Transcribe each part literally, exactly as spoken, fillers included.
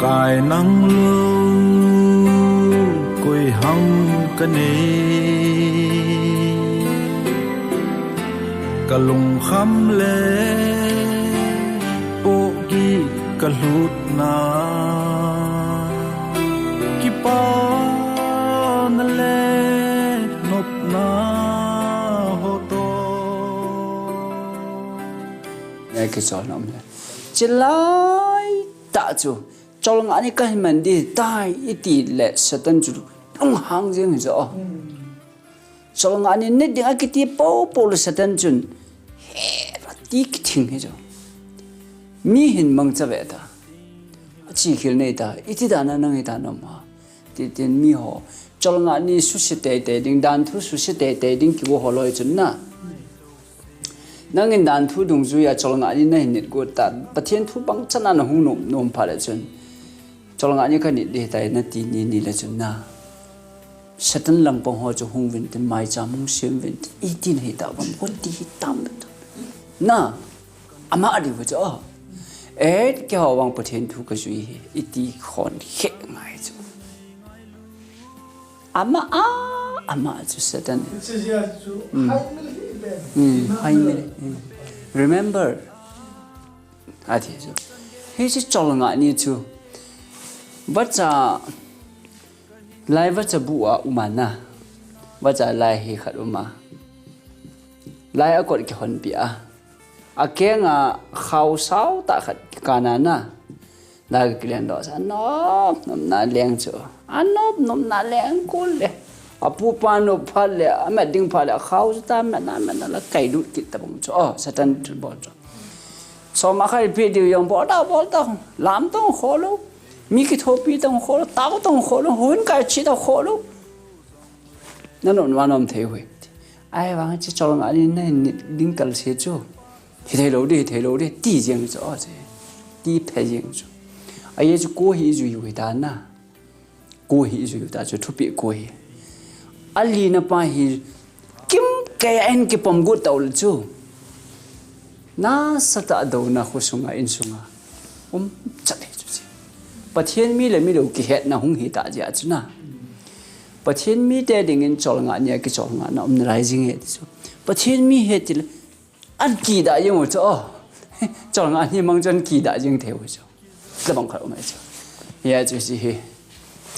Kai nang lou koi hang ka nei, ka lungkham le pohgih ka lhutna, kipana le nopna ho toh. Ngai kichol nom le. Chilai tah chu. Cholngah ni kahin man ding tai iti le Satan chu lunghang jeng hi chu. Cholngah ni nit ding akiti popo le Satan chun he ti kithing hi chu. Mi hin mangcha ve ta. Achi khel nei ta. Iti dan a nang hita nom ham. Ti tin mi ho. Cholngah ni suse teitei ding, dan thu suse teitei ding kigo ho loi chun na. Nangin dan thu dungjuia cholngah ni nahin nit got ta. Pathen thu bang chan a nahung nom, nom phat le chun. Cholngah ni kanit ding tai nati ni, ni le chun na. Satan langpang ho chu hung uvin tin, maicham hung sem uvin tin. Iti nahi ta bang, got ti hitam. Na, ama adi vo chu. Eh, keiho vang Pathen thu kajui hi. Iti khon khe ngai chu. Ama a, ama chu Satan. Hiche jeh a chu, mm, hai mil hi ben. Mm, hai mil. Mm. Remember. Ati chu. Hiche cholngah ni chu. Vacha, lai vacha bu a um a na. Vacha lai hi khat um a. Lai a kot kihonpi a. Akeng a khao sao tah khat kikan a na. Lai ka kilen doh sa, anop, nopna leng chu. Anop, nopna leng kul le. Apu pa nop phat le, amet ding phat le, akhao chu ta met na, met na la kai lut kit tabang chu. Oh, Satan chu bol chu. Som a khai pi diu jong bol ta, bol ta. Lam tong kho lou. Mi kithopi tong kho lou, tao tong kho lou, hun kai chi ta kho lou. Nanom, nanom thei uvem. Ahivang chu cholngah ni nahin nit ding kal se chu. Hithei lou ding, hithei lou ding, ti jeng chu, oh, che. Ti phe jeng chu. Ajeh chu koi hi jui u hita na. Koi hi jui u ta chu, thupeh koi hi. Alina pa hi, kimkei a in kipom got tau le chu. Nasatah a douna khosunga, insunga. Um, chat hi chu che. Pathen mi le mi lou kihetna hung hita jeh a chu na. Pathen mite dingin cholngah ni a kicholngahna um nalai jing e ti chu. Pathen mi hi ti le, an kidah jeng u chu, oh. Cholngah ni mang chun kidah jeng thei u chu. Tabang khat um e chu. Hia chu si hi.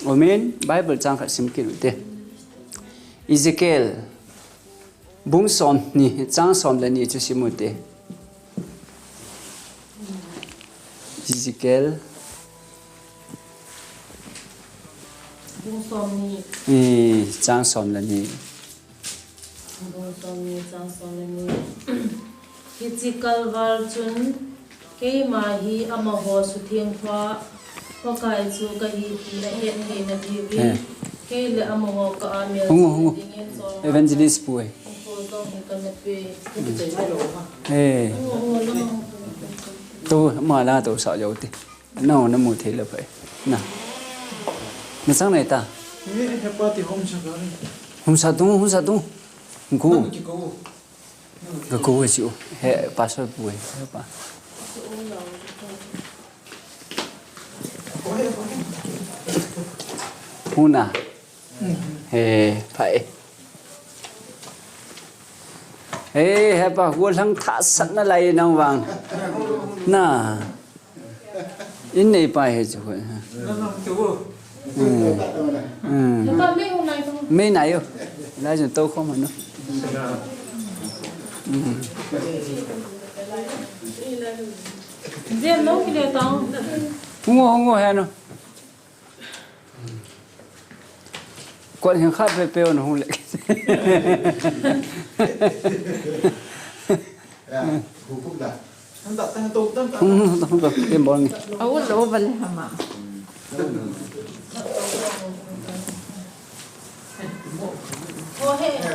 Amen. Bible chang khat sim kit u te. Ezekiel. Bung som ni, chang som le ni chu sim u te. Ezekiel. Bung som ni. Eh, chang som le ni. Bung som ni, chang som le ni. Hiche kalval chun, keima hi amaho suthengpa Pakai chu kahi ti ahet theina diuvin, eh, kei le amaho ka a mel dingin chol. Evangelist pu e. Hung kho jong hi kana pe. Eh. Hung, hung, hung. To, ma la to sa jo te. Nao, namu thei le phai. Na. Na chang nai ta. Ni he pa ti hom sa ka ni. Hom sa tung, hom sa tung. Hom ko. Nang ki ko. Ka ko chu. He, pastor pu he. He pa. Huna. He, phai. He, he pa, golhang thah sat nalai nang vang. Na. In nei pa he chu. Hmm. Hmm. Mei nai yo. Lai jun to khom no. Hmm. Jia no ki le tao. Ngo, ngo he no. Kot hin khat pe pe on hung le. Ya, hu puk da. Hung, hung, hung, hung, ke bol ni. Au lo ba le hama.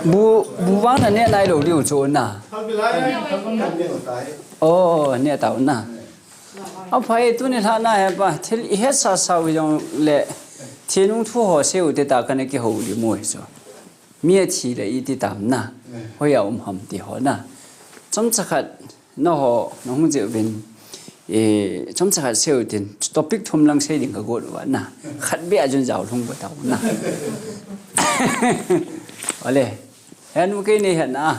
Bu, bu vang na ne nai lo diu chu na. Oh, ne tao na. Aphai tuni lha na he pa, thil ihet sa sa u jong le, thinung thu ho se u te ta kana kihou li mu hi chu. Mi athi le iti tam na, hoiya um ham ti ho na. Chomcha khat, nangho, nahung jeh uvin, Eh, chomcha khat sei u tin, topic thum lang sei ding ka got uva na. Khat beh a chun jao lhung ba tau na. Ole, hen mu kei ni hen na.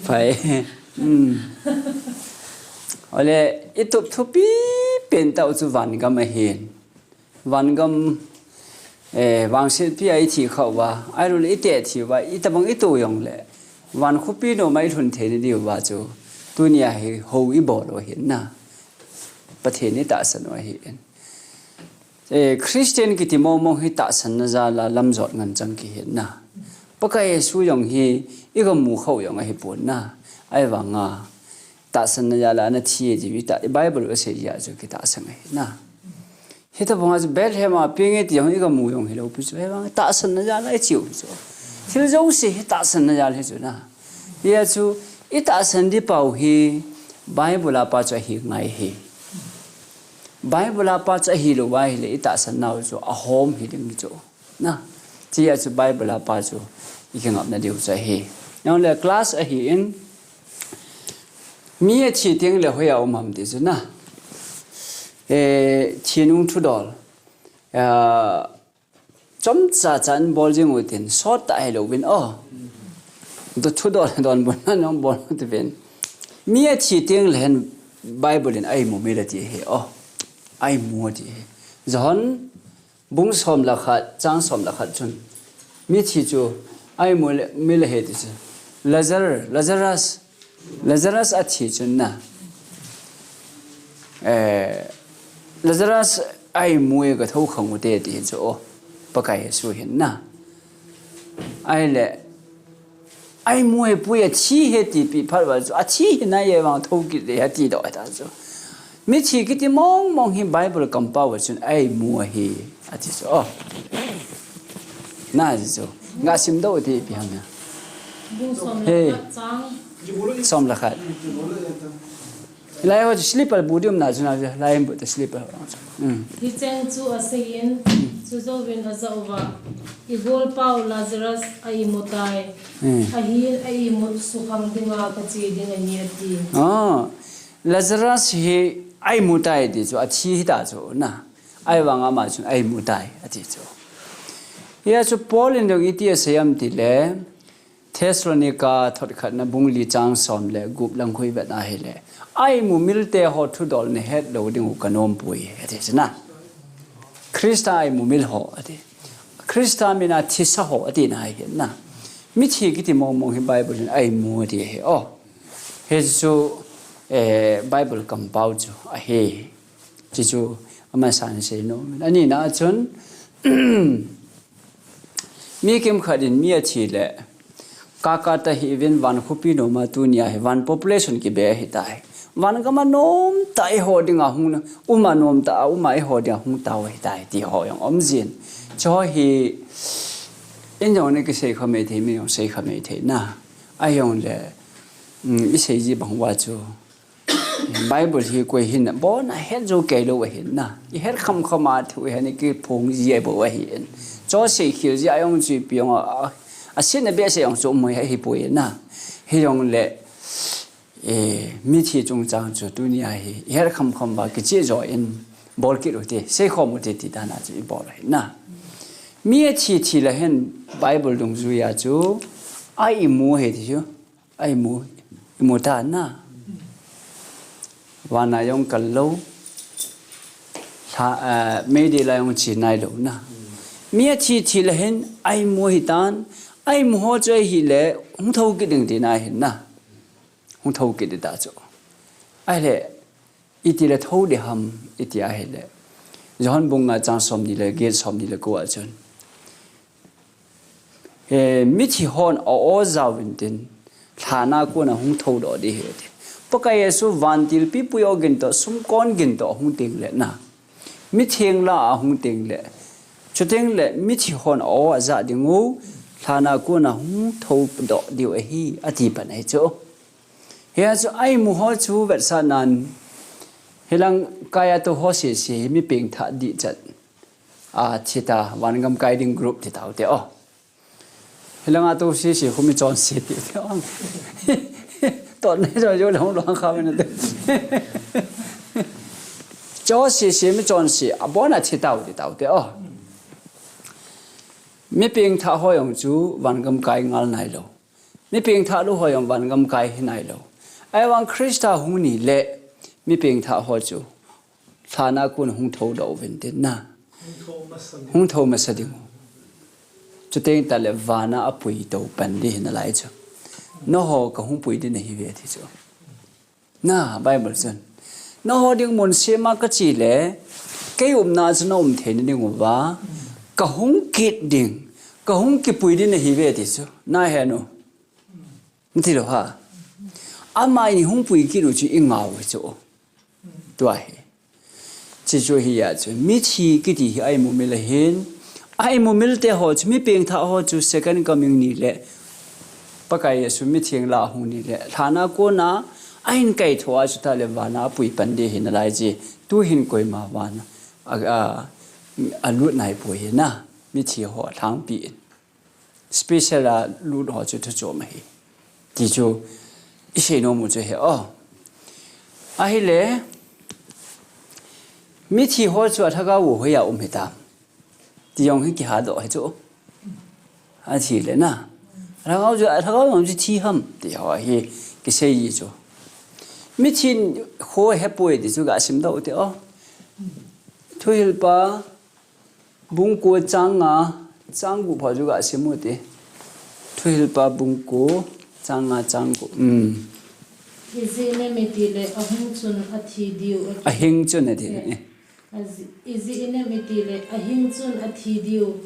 Phai. Hmm. Ole, i tup thupi pen tau chu van gam ahin. Van gam, eh, vangsetpi a i thi khah uva, ahilou le i teh thi uva, i tabang i to jong le, van khopi nom a i lhun thei na diu va chu, tuni a hi hou i bol u ahin na. Pathen i tahsan u ahin. Eh, Christian kiti mong mong hi tahsanna jal a lamjot ngen chang kihi na. Pakai Jesu jong hi i ga mu khah u jong ahi pon na. Ahivang a, tahsanna jal a ana thi e ti i ta, i Bible a sei jeh a chu kitahsan ahi na. Hitabang a chu Bethlehem a peng e ti jong i ga mu jong hilou pi chu. Ahivang tahsanna jal a i chi u chu. Thil jouse hi tahsanna jal hi chu na. Hia chu i tahsan di pau hi Bible a pa chu ahi ngai hi. Bible a pa chu ahi lou va ahile i tahsan nau chu ahom hi ding chu. Na, chia chu Bible a pa chu i kingapna diu chu ahi. Nang le class ahin, mi a thi teng le hoiya um ham ti chu na. Eh, thi nung thudol. Ah, chomcha chan bol jing u tin, sot ta hilou vin, oh. Tu thudol donbutna nang bol u ti vin. Mi a thi teng le hen Bible in a imu mil ati hi, oh. A imu ati hi. John bung som le khat, chang som le khat chun. Mithi chu, a imu le, mil ahi ti chu. Lazar, Lazarus, Lazarus athi chun na. Eh, Lazarus a imu e ka thou khang u te ti chu, oh. Pakai Jesu hin na. Ahile, a imu e pui athi e ti pi phat va chu, athi hi na ye vang thou kit le ati doh ta chu. Mithi kiti mong mong hi Bible kampau va chun a imu ahi, ati chu. Oh. Na ji chu. Nga sim doh ti pi ham na. Bung som le Hey. khat chang. Som le khat. Lai ho chu slipper bu dium na chu na chu, lai bu ta slipper. Hmm. Hicheng chu aseiyin, chujouvin ajah uva, "Igolpau Lazarus a imu tai. Hmm. Ahin a imut sukhang dinga kache ding ahi," ati. Ah, Lazarus hi a imu tai ti chu, athi hita chu na. Ahivang ama chun a imu tai, ati chu. Hia chu Paul in jong iti asei ham ti le, Thessalonica thot khatna bung li chang som le gup lang khu i vet na hile, a imu mil te ho thudol na het lou ding u ka nom pui, ati chu na. Christa a imu mil ho, ati. Christa min a thisa ho, ati na hi na. Mithi kiti mong mong hi Bible in a imu ati hi, oh. Hi chu, eh, Bible kampau chu ahi. Chi chu ama san sei nom. Ani na chun, mi kimkhat in mi athi le, kaka ta hi vin van khopi nom a tunia hi van population kibe ahi tai. Van gam a nom ta i ho dinga hung, um a nom ta, um a i ho dinga hung tau ahi tai ti ho jong um jin. Chu hi, in jong ni kisei kha mei thei, mi jong sei kha mei thei na. A jong le, mm, i sei ji bang uva chu. Bible hi koi hin, bon a het jou kei lou ahin na. I het kham kham a thu hi ni kiphong ji a bou ahin. Chu sei khel ji a jong chu pi jong a, a, a sin a behseh jong chu um ahi poi na. Hi jong le, eh, mithi chungchang chu tunia hi, i het kham kham va kichih jo in bol kit u te, sei khom u te ti dan a chu i bol ahi na. Mi athi thi le hen Bible dungjuia chu, a imu ahi ti chu. A imu, imu ta na. Van a jong kal lou. Lha, eh, meidil a jong che nai lou na. Mi athi thi le hen, a imu ahi tan, a imu ho chu ahile, hung thou kit ding ti na hin na. Hung thou kit ding ta chu. Ahile, iti le thou ding ham, iti ahile. John bung nga chang som ni le, get som ni le ko a chun. Eh, mithi hon a o jao vin tin, lhan a kon a hung thou doh ding ahi ti. Pakai Jesu vantil pipui o gin toh, sumkon gin toh hung teng le na. Mitheng la a hung teng le. Chuteng le mithi hon a o a ja ding u, lhan a kon a hung thou doh diu ahi, ati pan ahi chu. Hia chu a imu ho chu vetsah nan, hilang kai a tou ho sese hi mi pengthah ding chat. A, thi ta, van gam kai ding group ti tau te, oh. Hilang a tou sese khu mi chonse ti te, oh. Ton nei jo jo long long kha men te. Cho si si mi chon si. Abon a thi tau ti tau te o. Mi pengthah ho jong chu vangam kai ngal nai lou. Mi pengthah lou ho jong vangam kai hi nai lou. Ahivang Christa hung ni le mi pengthah ho chu lhan a kon hung thou doh uvin tin na. Hung thou masa ding. Chuteng tah le vana apui tou pan ding hi nalai chu. Nangho kahung pui ding nahi uve ti chu. Na, Bible chun. Nangho ding mun sem a kache le, kei umna chu na um thei na ding uva, kahung kit ding, kahung kipui ding nahi uve ti chu. Na he nu. Nati lou ha. Ama in hung pui kit u chu i ngah u chu. Tua hi. Chi chu hi a chu. Mithi kiti hi a imu mil ahin. A imu mil te ho chu mi pengthah ho chu second coming ni le. Pakai Jesu mithi a hung ni le. Lhan a kon a, a hin kaithou a chutah le vana apui pan ding hi nalai chi. Tu hin koima vana. A, a, alut nai poi hi na. Mithi ho lhangpi in. Special a lut ho chu thu chom ahi. Ti chu i sei nom u chu hi o. Ahile, mithi ho chu a lhagao u hoiya um hitam. Ti jong hi kiha doh hi chu. Athi le na. A lhagao chu, a lhagao jong chu thi ham. Ti ho hi kisei ji chu. Mithin ho hepoi ti chu ga sim doh u te o. Thuhilpa, Bung ko chang nga, chang gup ho chu ga sim u te. Thuhilpa bung ko chang nga chang gup. Um. Ijeh inem itile ahung chun athi diu. Ahing chun athi. Eh. Aji-, ijeh inem itile ahing chun athi diu.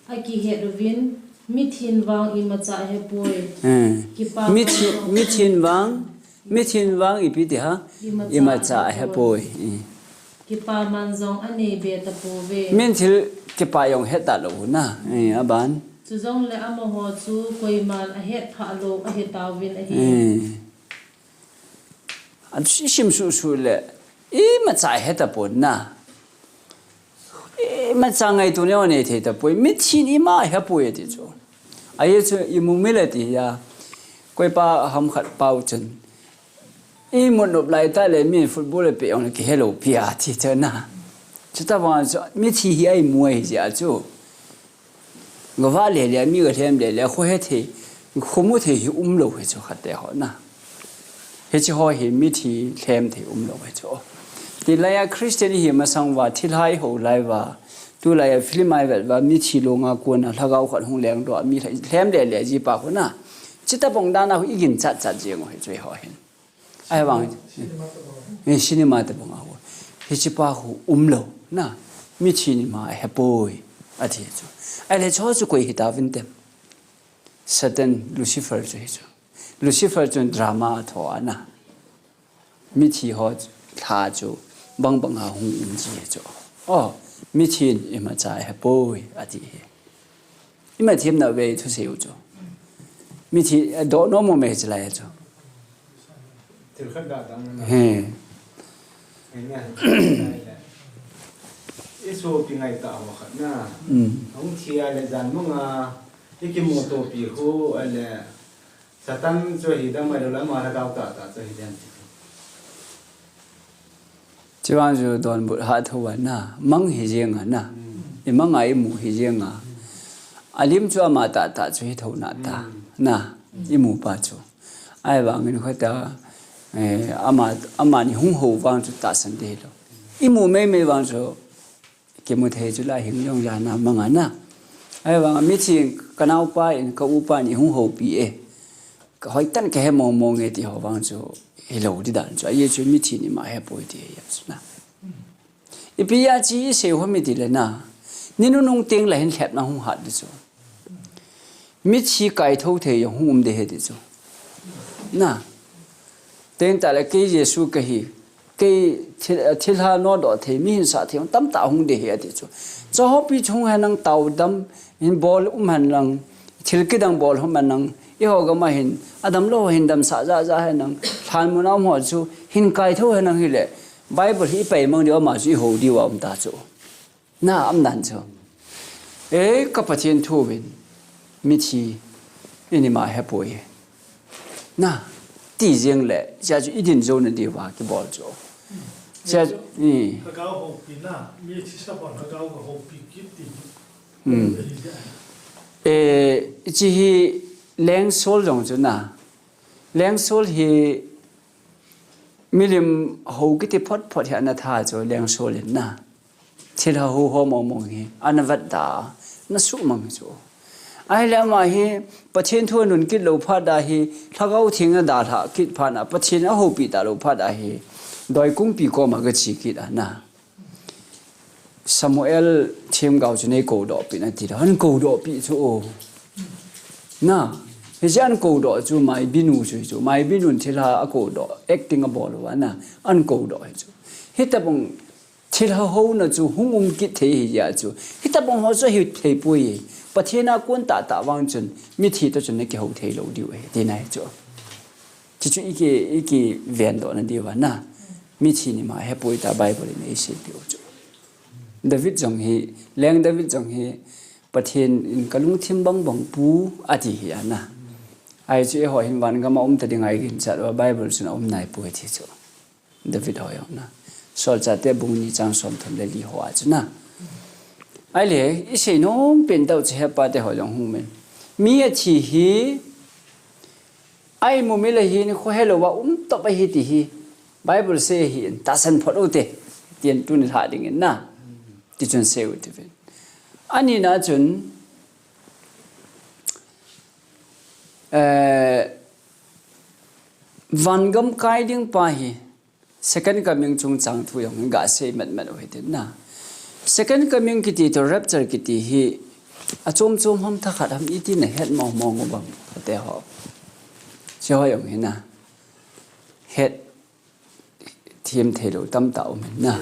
Akihet uvin, mithin vang imacha ahepoi. Eh. Kipa mithin, mithin vang, mithin vang ipi ti ha? Imacha ahepoi. Eh. Kipa man jong anei be tapouve. Min thil kipa jong he talou na. Eh, aban. Chujongle amaho chu koiman ahet pha lou ahi tauvin ahi. Eh. Asim suhsuh le. Imacha he tapon na. Imacha ngaito neo anei thei tapoi. Mithin ima ahepoi ati chu. Ahi chu imu mil ati ya. Koipa ham khat pao chun. Imut nop lai tah le mi football a pe jong le kihe lou pi a ti chu na. Chuta vang chu mithi hi a imu ahi jeh a chu. Gava le le mi ga lhem le le kho he thei, kho mu thei hi um lou hi chu khat te ho na. Hichi ho hi mithi lhem thei um lou hi chu. Ti lai a Christian hi masang uva thilhai ho lai uva. Tulai a film a i vet uva mithi long a kon a lhagao khat hung leng doh a mi lhem le le ji pa ho na. Chita bong dan a i gin chat chat jeng u hi chu ho hin. Ahivang, eh, cinema te bang a ho. Hichi pa ho um lou, na, mithin ima ahepoi, ati chu. Ahile chu chu koi hita vin tem. Satan, Lucifer chu hi chu. Lucifer chun drama atho a na. Mithi ho lha chu bang bang a hung um ji hi chu. Oh, mithin imacha ahepoi, ati hi. Ima themna ve thusei u chu. Mithi, eh, doh nom mo me hichi lai chu. Thil khat ga dang na. He. Ahi na. I sopi ngai ta ho khat na. Mm. Hung thi a le jan mong a, i kimuto pi khu a le Satan chu hi dam mai lo la ma la gao ta ta chu hi dam. Chuvang chu donbut hatho a na, mang hi jeng a na. Mm. I mang a i mu hi jeng a. A lim chu ama tah tah chu hi tho na ta, mm, na, mm, i mu pa chu. Ahivangin khota, eh, ama, amani hung ho vang chu tahsan ding hilou. I mu mei mei vang chu, Kimu thei chu la hing jong jana mang a na. Ahivang mithin ka naopa in ka upa in i hung houpi e. Ka hoitah in ka he mong mong e ti ho vang chu hilou di dan chu. Ahi chu mithin ima hepoi ti ahi chu na. Ipi a chi i sei hom i ti le na. Ni nunung teng la hin lhepna hung hat di chu. Mithi kaitho thei jong hung um ding ahi ti chu. Na. Teng tah le kei Jesu ka hi. Kei thil, thilha nodoh thei, mi hinsah thei jong tamtah hung ding ahi ati chu. Chu hopi chung hen lang taodam, hin bol um hen lang, thil kidang bol um hen lang, eiho gam a hin, adam lou hin damsah ja ja hen lang, lhan mun a um ho chu, hin kaitho hen lang hile, Bible hi i pai mang diu ama chu i hou diu a um ta chu. Na, um dan chu. Ei, ka Pathen thu vin, mithi, i nima hepoi. Na, ti jeng le, sia chu i din jou na diu va kibol chu. Sia chu, i. Lhagao houpi na, mi thisa pon lhagao ka houpi kit ti. Hmm. Eh, chi hi lengsol jong chu na. Lengsol hi milim hou kiti phot phot hi ana tha chu lengsol in na. Thilha hou ho mong mong hi ana vat da, na suh mang hi chu. Ahile ama hi Pathen thu anun kit lou phat a hi, Lhagao Theng na dalha kit phat a, Pathen ahoupi ta lou phat a hi, doi kungpi koma gache kit a na. Samuel themgao chu nei koudoh pih in ati le, an koudoh pih chu o. Na, hiche an koudoh chu Maibinu chu hi chu, Maibinun thilha akoudoh, acting abol uva na, an koudoh hi chu. Hitabang thilha houna chu hung um kit thei hi jeh a chu. Hitabang ho chu hi thei poi. Pathen a kon tah tah vang chun mithi toh chun na kihou thei lou diu ahi, tina hi chu. Chuchu i ki, i kiven doh na diu va na. Mithi ni ma he poi ta Bible in eisei diu chu. David jong hi, leng David jong hi, Pathen in ka lungthim bang bang pu ati hi a na. Ahi chu eiho hin van gam a um ta ding a i ginchat uva Bible chun a um nai poi ti chu. David ho jong na. Solchahte bung ni chang som thum le li ho a chu na. Ahile, i sei nom pen tau chu hepa te ho jong hung men. Mi athi hi, a imu mi le hi ni kho helou va um top ahi ti hi. Bible sei hi in tahsan phot u te. Tin tuni lha ding in na. Ti chun sei u ti ven. Ani na chun, eh, van gam kai ding pa hi. Second coming chungchang thu jong hin ga sei mat mat u hitin na. Second coming kiti toh rapture kiti hi achom chom ham thakhat ham iti na het mong mong u bang ate ho. Hiche ho jong hin na. Het them thei lou tamtah um hin na.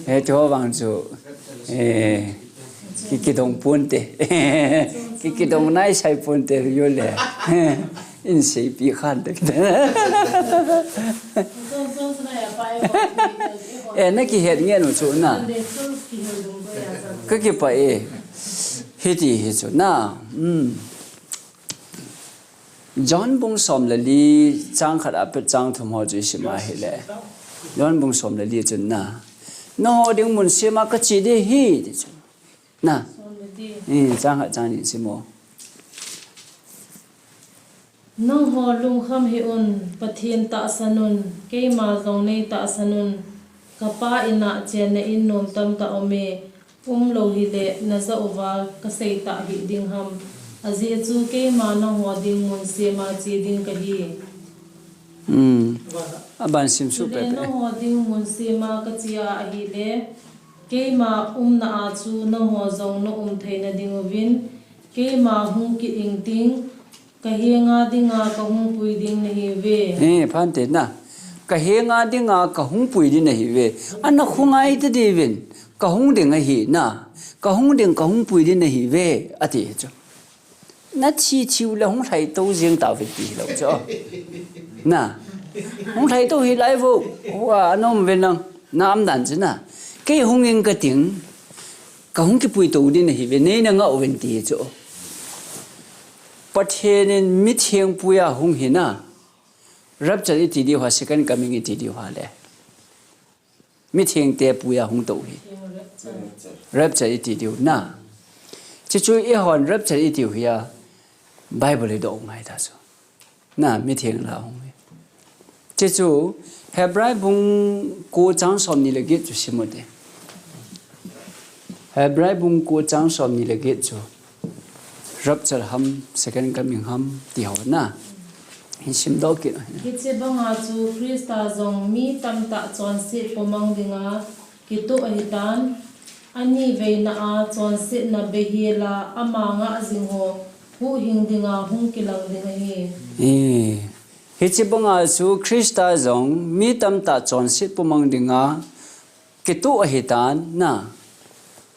He, chu vang chu, eh, ki, kidong pon te. Ki, kidong nai sai pon te, yo le. In seipi khan te. Eh, na kihet ngen u chu na. Ka kipah e. Hiti hi chu na. Hmm. John bung som le li chang khat a pat chang thum ho chu i sim a hile. John bung som le li chun na. Nangho ding mun sema ka che ding ahi, ti chu. Na. Som le li. Eh, chang khat chang ni sim o. Nangho lungkham hih un, Pathen tahsan un, keima jong nei tahsan un, ka Pa in a chenna in nom tamtah um e, um lou hile, na ja uva ka sei tah hih ding ham. Ajeh chu keima nangho ding mun sema che ding kahi. Hmm. Aban sim suh pepe. Chule nangho ding mun sema ka che a ahile, keima umna a chu nangho jong na um theina ding uvin, keima hung kit ing ting, ka henga dinga ka hung pui ding nahi uve. Eh, phante na. Ka henga dinga ka hung pui ding nahi uve. Ana khongai ta diuvin. Ka hung ding ahi na. Ka hung ding, ka hung pui ding nahi uve. Ati chu. Na thi thiu le hung lhai to jeng ta uve ti lou chu. Na. Hung lhai to hi lai vo. Hua anom ve nang. Na um dan chu na. Kei hung ing ka ting. Ka hung kipui to ding nahi uve. Nei na ngah uvin ti chu. Pathen in mitheng pui a hung hi na. Rapture i ti diu ha, second coming i ti diu ha le. Mitheng te pui a hung to hi. Rapture i ti diu na. Chuchu eihon rapture i tiu hi a. Bible i doh ngai ta chu. Na, mitheng la hung hi. Chuchu Hebrai bung ko chang som ni le get chu sim u te. Hebrai bung ko chang som ni le get chu. Rapture ham, second coming ham, ti ho na. Hin sim doh kit. Hiche banga chu Christa jong mi tamtah chonset pumang dinga kitoh ahitan. Ani veina a chonsetna beihel a ama ngah jing ho huhhing dinga hung kilang ding ahi. Eh, hiche banga chu Christa jong mi tamtah chonset pumang dinga kitoh ahitan na.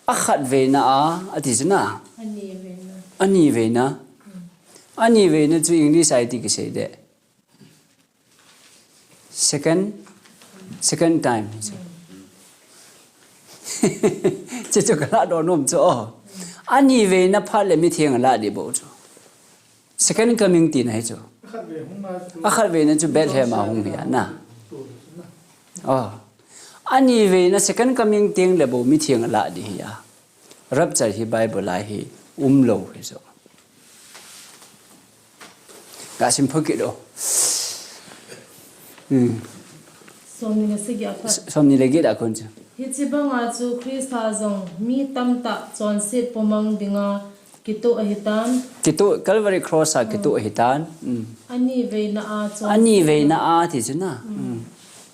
Akhat veina a, ati chu na. Ani veina. Ani veina. Hmm. Ani veina chu English a iti kisei de. Second, second time. Chuchu ka lah doh nom chu. Ani veina phat le mitheng lah ding bou chu. Second coming tina hi chu. Akhat vei na chu Bethlehem a hung hi a na. Oh. Ani vei na second coming teng le bou mitheng alah ding hi a. Rapture hi Bible a hi umlou hi chu. Ka sim phukit o. Hmm. Somni le sagi a pat. Somni le get a kon chu. Hiche banga chu Christa jong mi tamtah chonset pomang dinga kitoh ahitan. Kitoh Calvary Cross a kitoh ahitan. Hmm. Ani veina a chonset. Ani veina a ti chu na. Hmm. Hmm.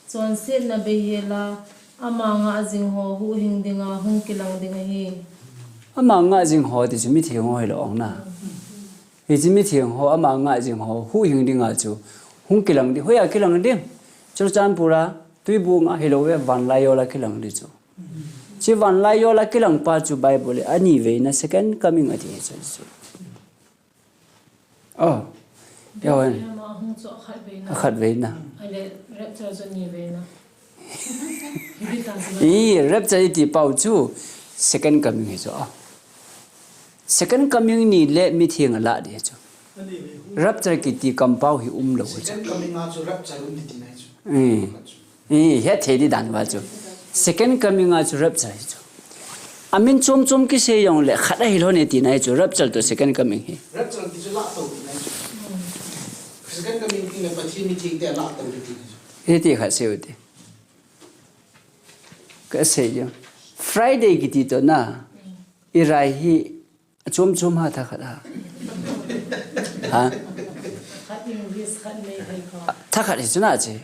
Chonsetna beihela ama ngah jing ho huhhing dinga hung kilang ding ahi. Ama ngah jing ho ti chu mitheng ho hilou ong na. Hmm. Hiche mitheng ho, ama ngah jing ho, huhhing dinga chu hung kilang ding, hoiya kilang ding. Churachandpur a, Tuibung a hilou ve, vanlaiyol a kilang ding chu. Hiche vanlaiyol a kilang pa chu Bible in ani veina second coming ati hi chu. Oh. Bethlehem a hung chu akhat veina. Akhat veina. Ahile rapture chu ni veina. I, rapture iti pau chu second coming hi chu a. Second coming ni le mitheng alah ding hi chu. Rapture kiti kampau hi umlou hi chu. Second coming a chu rapture um ding tina hi chu. Eh. Eh, hethei ding dan va chu. Second coming a chu rapture hi chu. Amin chom chom kisei jongle khat ahi lhon e tina hi chu, rapture toh second coming hi. Rapture ti chu lahtou tina hi chu. Second coming ti le Pathen mitheng te alahtou ding tina hi chu. Hiti khat sei u te. Ka sei jong. Friday kiti toh na. I rai hi chom chom ha thakhat ha. Ha? Khat English, khat Meitei ko. Thakhat hi chu na che.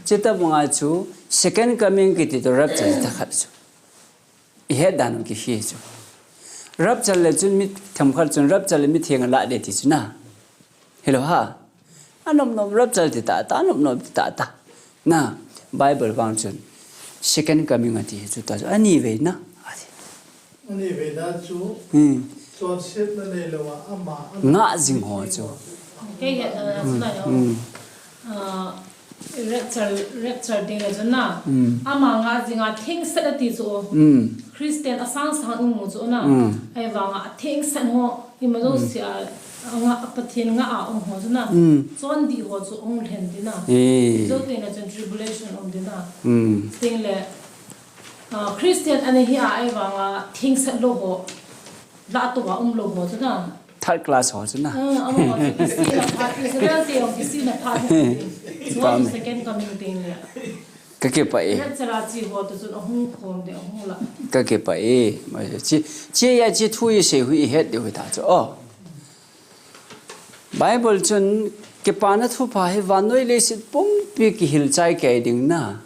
Chuti banga chu second coming kiti toh rapture thakhat chu. I het dan u kihi chu. Rapture le chun mi themkhat chun rapture le mitheng alah ding ti chu na. Hilou ha. Anop nop rapture ti ta ta, anop nop ti ta ta. Na, Bible vang chun second coming ati hi chu ta chu. Ani veina ati. Ani veina chu. Hmm. Chonsetna neilou a ama, ama ngah jing ho chu. Kei het na chu na. Hmm. Ah, rapture, rapture ding le chu na. Hmm. Ama ngah jing a thengset ati chu. Hmm. Christian asang sang um u chu na. Hmm. Ahivanga athengset ho ima jouse a, anga, Pathen ngah a um ho chu na. Mm. Chondih ho chu hung lhen ding na. Eh. Jou teng le chun tribulation um ding na. Mm. Teng le, ah, Christian ana hi a, ahivanga thengset lou ho, lahtou a umlou ho chu na. Third class ho chu na. Ah, amaho chu kisihna phat, Israel te jong kisihna phat ding. Chu chu second coming teng le. Ka kipah e. Rapture a che ho toh chun ahung khom ding, ahung lah. Ka kipah e. Chi, chi a chi thu i sei u hi i het diu hi ta chu. Oh. Bible chun kipana thupha hi vannoi leiset pumpi kihil chai kei ding na.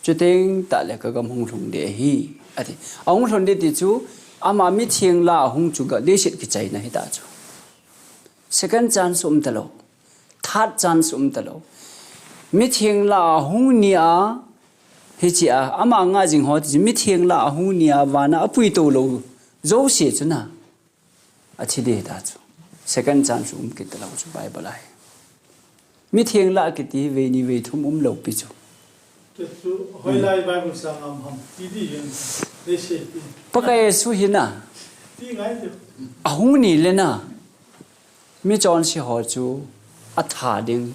Chuteng tah le ka gam hung lhung ding ahi. Ati. Ahung lhung ding ti chu ama mitheng lah a hung chu ga leiset kichaina hi ta chu. Second chance um talou. Third chance um talou. Mitheng lah a hung ni a, hiche a, ama ngah jing ho ti chu mitheng lah a hung ni a, van a apui tou lou jouse chu na. Athi ding ta chu. Second chance um kit talou chu Bible a hi. Mitheng lah kiti vei ni vei thum umlou pi chu. Chu, chu, hoilai Bible sang ham ham. Ti di yen. Dei se ti. Pakai Jesu hi na. Ti ngai ti. Ahung ni le na. Mi chonse ho chu atha ding.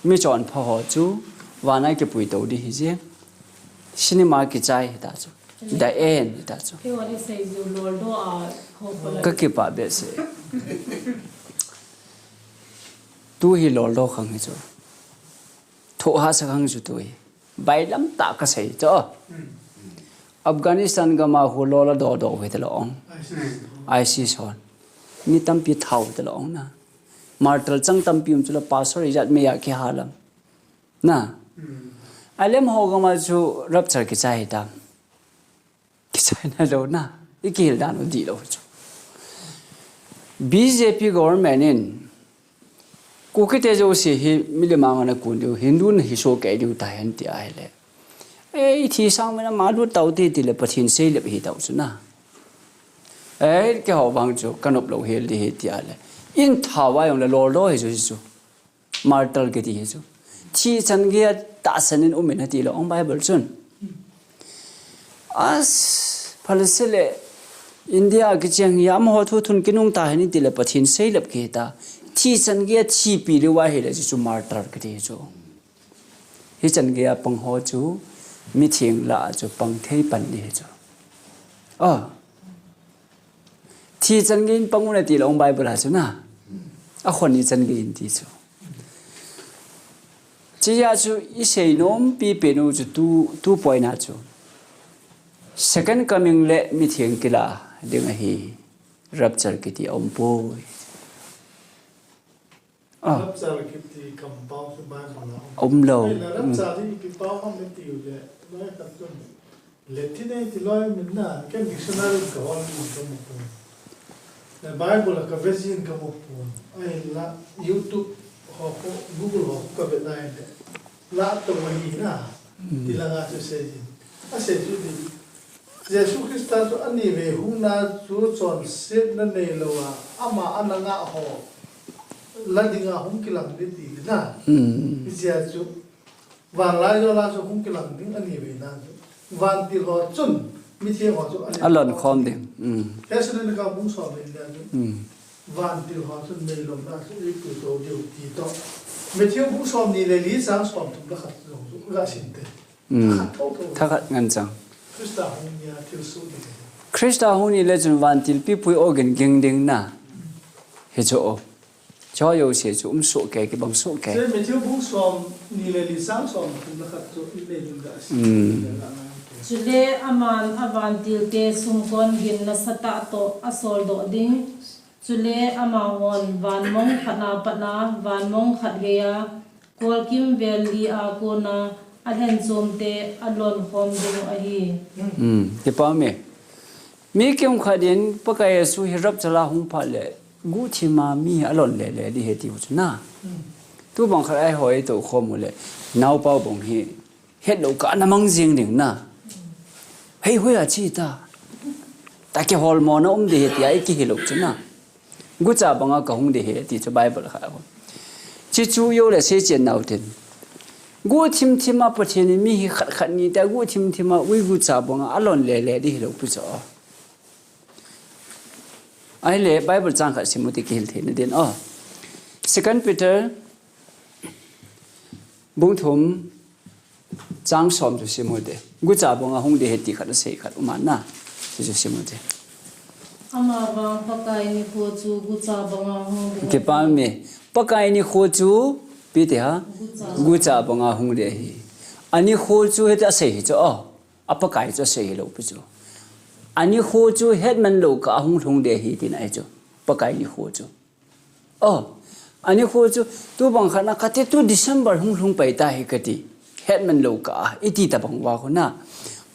Mi chonpha ho chu vana kipui tou ding hi jeng. Cinema kichai hi ta chu. The end hi ta chu. Kei vang i sei ju loldo a ho ko la. Ka kipah behseh. Tu hi loldo khang hi chu. Thoh hahsa khang chu tu hi. Bailam tah ka sei chu. Afghanistan gam a khu lol a doh doh u hi talou ong. ISIS hon. Mi tampi thau hi talou ong na. Martyr chang tampi um chu la pastor ijat mei a kihal am. Na. Alem ho gam a chu rapture kichai hi tam. Kichai nalou na. I kihil dan u dihlou chu. BJP government in Kuki te jouse hi milim a ana kun diu, Hindu na hi soh kei diu tahen ti ahile. Ei, thi sang mena ma lut tau ti, ti le Pathen seilep hi tau chu na. Ei, keiho vang chu ka nop lou hel ding hi ti ahile. In thau a jong le loldo hi chu, hi chu. Martyr kiti hi chu. Thi chan gei a tahsan in um in ati lou ong Bible chun. As, phalse le India kicheng hi amaho thu thun kinung tahen ti le Pathen seilep kiti ta. Thi chan gei a thipi lou ahile chu, chu martyr kiti chu. Hichan gei a pang ho chu, mitheng lah a chu pang thei pan ding ahi chu. Ah. Thi chan gei in pang un ati lou Bible a chu na. Akhon ni chan gei in ti chu. Chuti a chu isei nom pipen u chu tu, tu point a chu. Second coming le mitheng kilah ding ahi. Rapture kiti aum poi. Ah. Rapture kiti kampao chu Bible a um. Um lou. Ei, la Mm. rapture hi ipi pao ham iti u le, loi khat chun. Le thi nei ti loi min na, ken dictionary ka hol min ka mu pon. Le Bible ka ve jin ka mu pon. Ei la YouTube ho ko, Google ho ko ka ve nai le. La to wa hi na. Mm. Ti la nga chu sei jin. A sei chu di. Jesu Christa chu ani vei hungna chu chonsetna neilou a, ama ana ngah ho la dinga hung kilang ding ti na. Hmm. Hijeh a chu vanlaijol a chu hung kilang ding ani vei na chu. Vantil ho chun, mitheng ho chu alon khom ding. Hmm. Thessalonica bung som le li a chu. Hmm. Vantil ho chun meilom na chu eipuitou diu ti toh. Matthew bung som ni le li chang som thum le khat jong chu ga sim te. Mm. Thakhat thotho. Thakhat ngen chang. Christa hung ni a thil soh ni le. Christa hung ni le chun vantil pipui ogin ging ding na. Hichu o. Cho jouse chu um soh kei, kibang soh kei. Chule Matthew bung som ni le li chang som thum le khat chu i le ding ga si. Mm. Chule aman avantil te sumkon gin nasatah toh asol doh ding. Chule amahon van mong khat a pat a, van mong khat gei a, kolkim vel li a kona alhenchom te alon khom ding u ahi. Hmm, kipa me. Mi kimkhat in Pakai Jesu hi rapture a hung phat le, guhthim a mi alon lele ding ahi tiu chu na. Hmm. Tubang khat a eiho ito khom u le, naopa bang hi, hetlou kah a ana mang jing ding na. Hei, hoiya che ta. Ta kiholmo na um ding ahi tia i kihe lou chu na. Gucha banga ka hung ding ahi ti chu Bible kha a. Chuche chu jou le seichen nau tin. Guhthim thim a Pathen in mi hi khat khat ni ta guhthim thim a ui gucha banga alon lele ding hilou pi chu. Ahile Bible chang khat sim u te kihil thei na din. Oh. Second Peter bung thum Chang som chu sim u te. Gucha banga hung ding ahi ti khat asei khat um a na. Chu chu sim u te. Amavang Pakai nikho chu gucha banga hung ding ahi. Kipa me. Pakai nikho chu ipi ti ham? Gucha. Gucha banga hung ding ahi. Anikho chu hiti asei hi chu o. A Pakai chu asei hilou pi chu. Anikho chu hetman lou kah a hung lhung ding ahi tina ahi chu. Pakai nikho chu. Oh, anikho chu, tubang khat na kati tu December hung lhung pai ta hi kati. Hetman lou kah a, iti tabang uva khu na.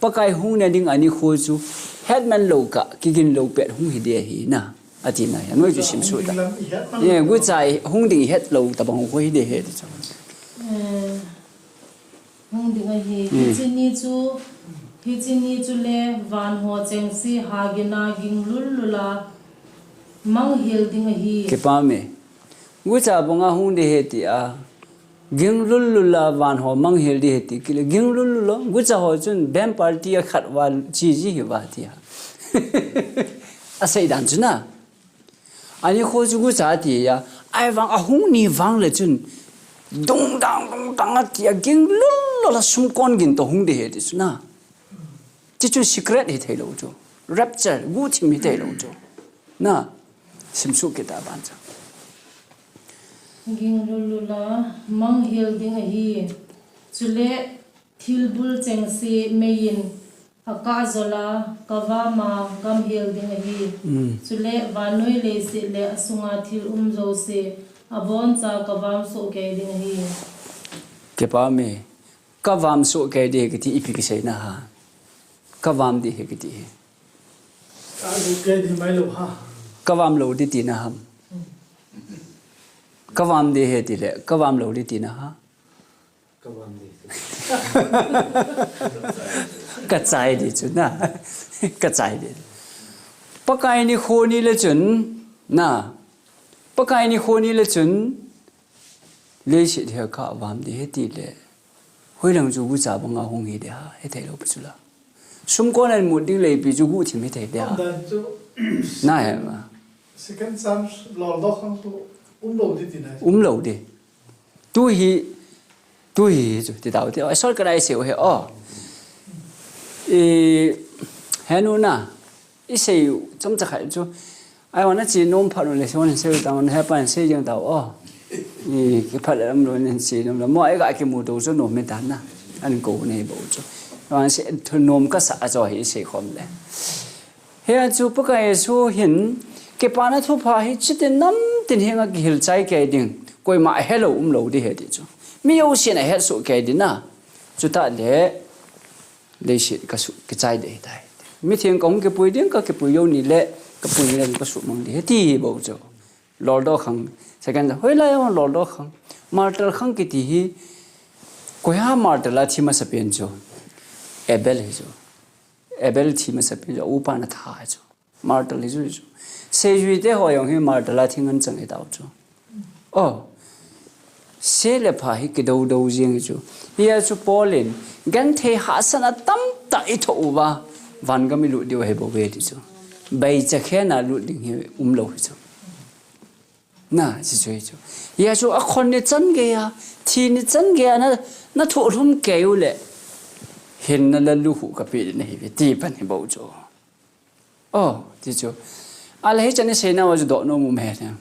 Pakai hung na ding anikho chu, hetman lou kah, kigin lou pet hung hi ding ahi na. Ati na, anoi chu sim suh ta. Hung ding lam i hetman lou. Ye, gucha hung ding hetlou tabang khu hi ding ahi ti chu. Eh. Hung ding ahi. Hmm. Hiche ni chu, hiche ni chu le van ho chengse hagin a ging lul lul a mang hel ding ahi. Kipa me. Gucha banga hung ding ahi tia. Ging lul lul a van ho mang hel ding ahi ti kile. Ging lul lul a. Gucha ho chun band party a khat uva che ji hi uva tia. Asei dan chu na. Anikho chu gucha tia, ahivang ahung ni vang le chun, dungdang, dungdang atia, ging lul lul a sumkon gin toh hung ding ahi ti chu na. Ti chu secret hithei lou chu. Rapture, guhthim hithei lou chu. Na, sim suh kit ta ban chu. Ging lul lul a, mang hel ding ahi. Chule, thilbul chengse mei in, akah jol a, kavam a, gam hel ding ahi. Mm. Chule, vannoi leiset le asunga thil um jouse, aboncha kavam soh kei ding ahi. Kipa me. Kavam soh kei ding ahi kiti ipi kisei na ham. Kavam ding ahi kiti ahi. Kalu kei ding mai lou ham. Kavam lou ding tina ham. Kavam ding ahi tile, kavam lou ding tina ham. Ka chai ding chu na. Ka chai ding. Pakai nikho ni le chun, na. Pakai nikho ni le chun, leiset hi akah a vam ding ahi tile. Hoilang chu gucha banga hung hi ding ham, hithei lou pi chu la. Sumkon a mut ding leipi chu guhthim hithei ding ham. Umdan chu. Na he ma. Second chance loldoh khang tu. Um lou di. Tu hi, tu hi chu ti tau ti. Ai, sol ka dai seu he o. I, he nu na, i sei chom cha khai chu. Ai, wana chi nom pha nu le, son sei ta, he pan sei jeng tau o. I, ki pha le lam lo nen sei nom la. Mo ai ga ki mu to chu nom me ta na. An ko nei bo chu. Wan sei thu nom ka sa cho hi sei khom le. Hia chu Pakai Jesu hin, kipana thupha hi chitin namtin henga kihil chai kei ding, koima helou um lou di he ti chu. Mi jousen ahet soh kei di na, chuta le, leiset ka su, kichai di tai. Mi theng kahung kipui ding, ka kipui jou ni le, ka pui ni le ka su mang di he ti bou chu. Loldo khang, second, hoilai a loldo khang. Martyr khang kiti hi, koi ha martyr la thi masa pen chu. Abel hi chu. Abel thi masa pen chu, upa na tha chu. Martyr hi chu, chu. Seijui te ho jong hi martyr la thi ngen chang hi tau chu. Oh. Se le pha hi kidou dou jing hi chu. Hia chu Paul in, genthei hahsatna tamtah i thoh uva, vangam i lut diu ahi bou ve ti chu. Baicha khen a lut ding hi um lou hi chu. Na, chi chu hi chu. Hia chu a khon ni chan gei a, thi ni chan gei a, na, na thoh lhum kei u le. Hin na la lu hu ka pi na hi ve ti pan hi bou chu. Oh, ti chu. A la hi chan ni sei na wa chu doh nom um he na.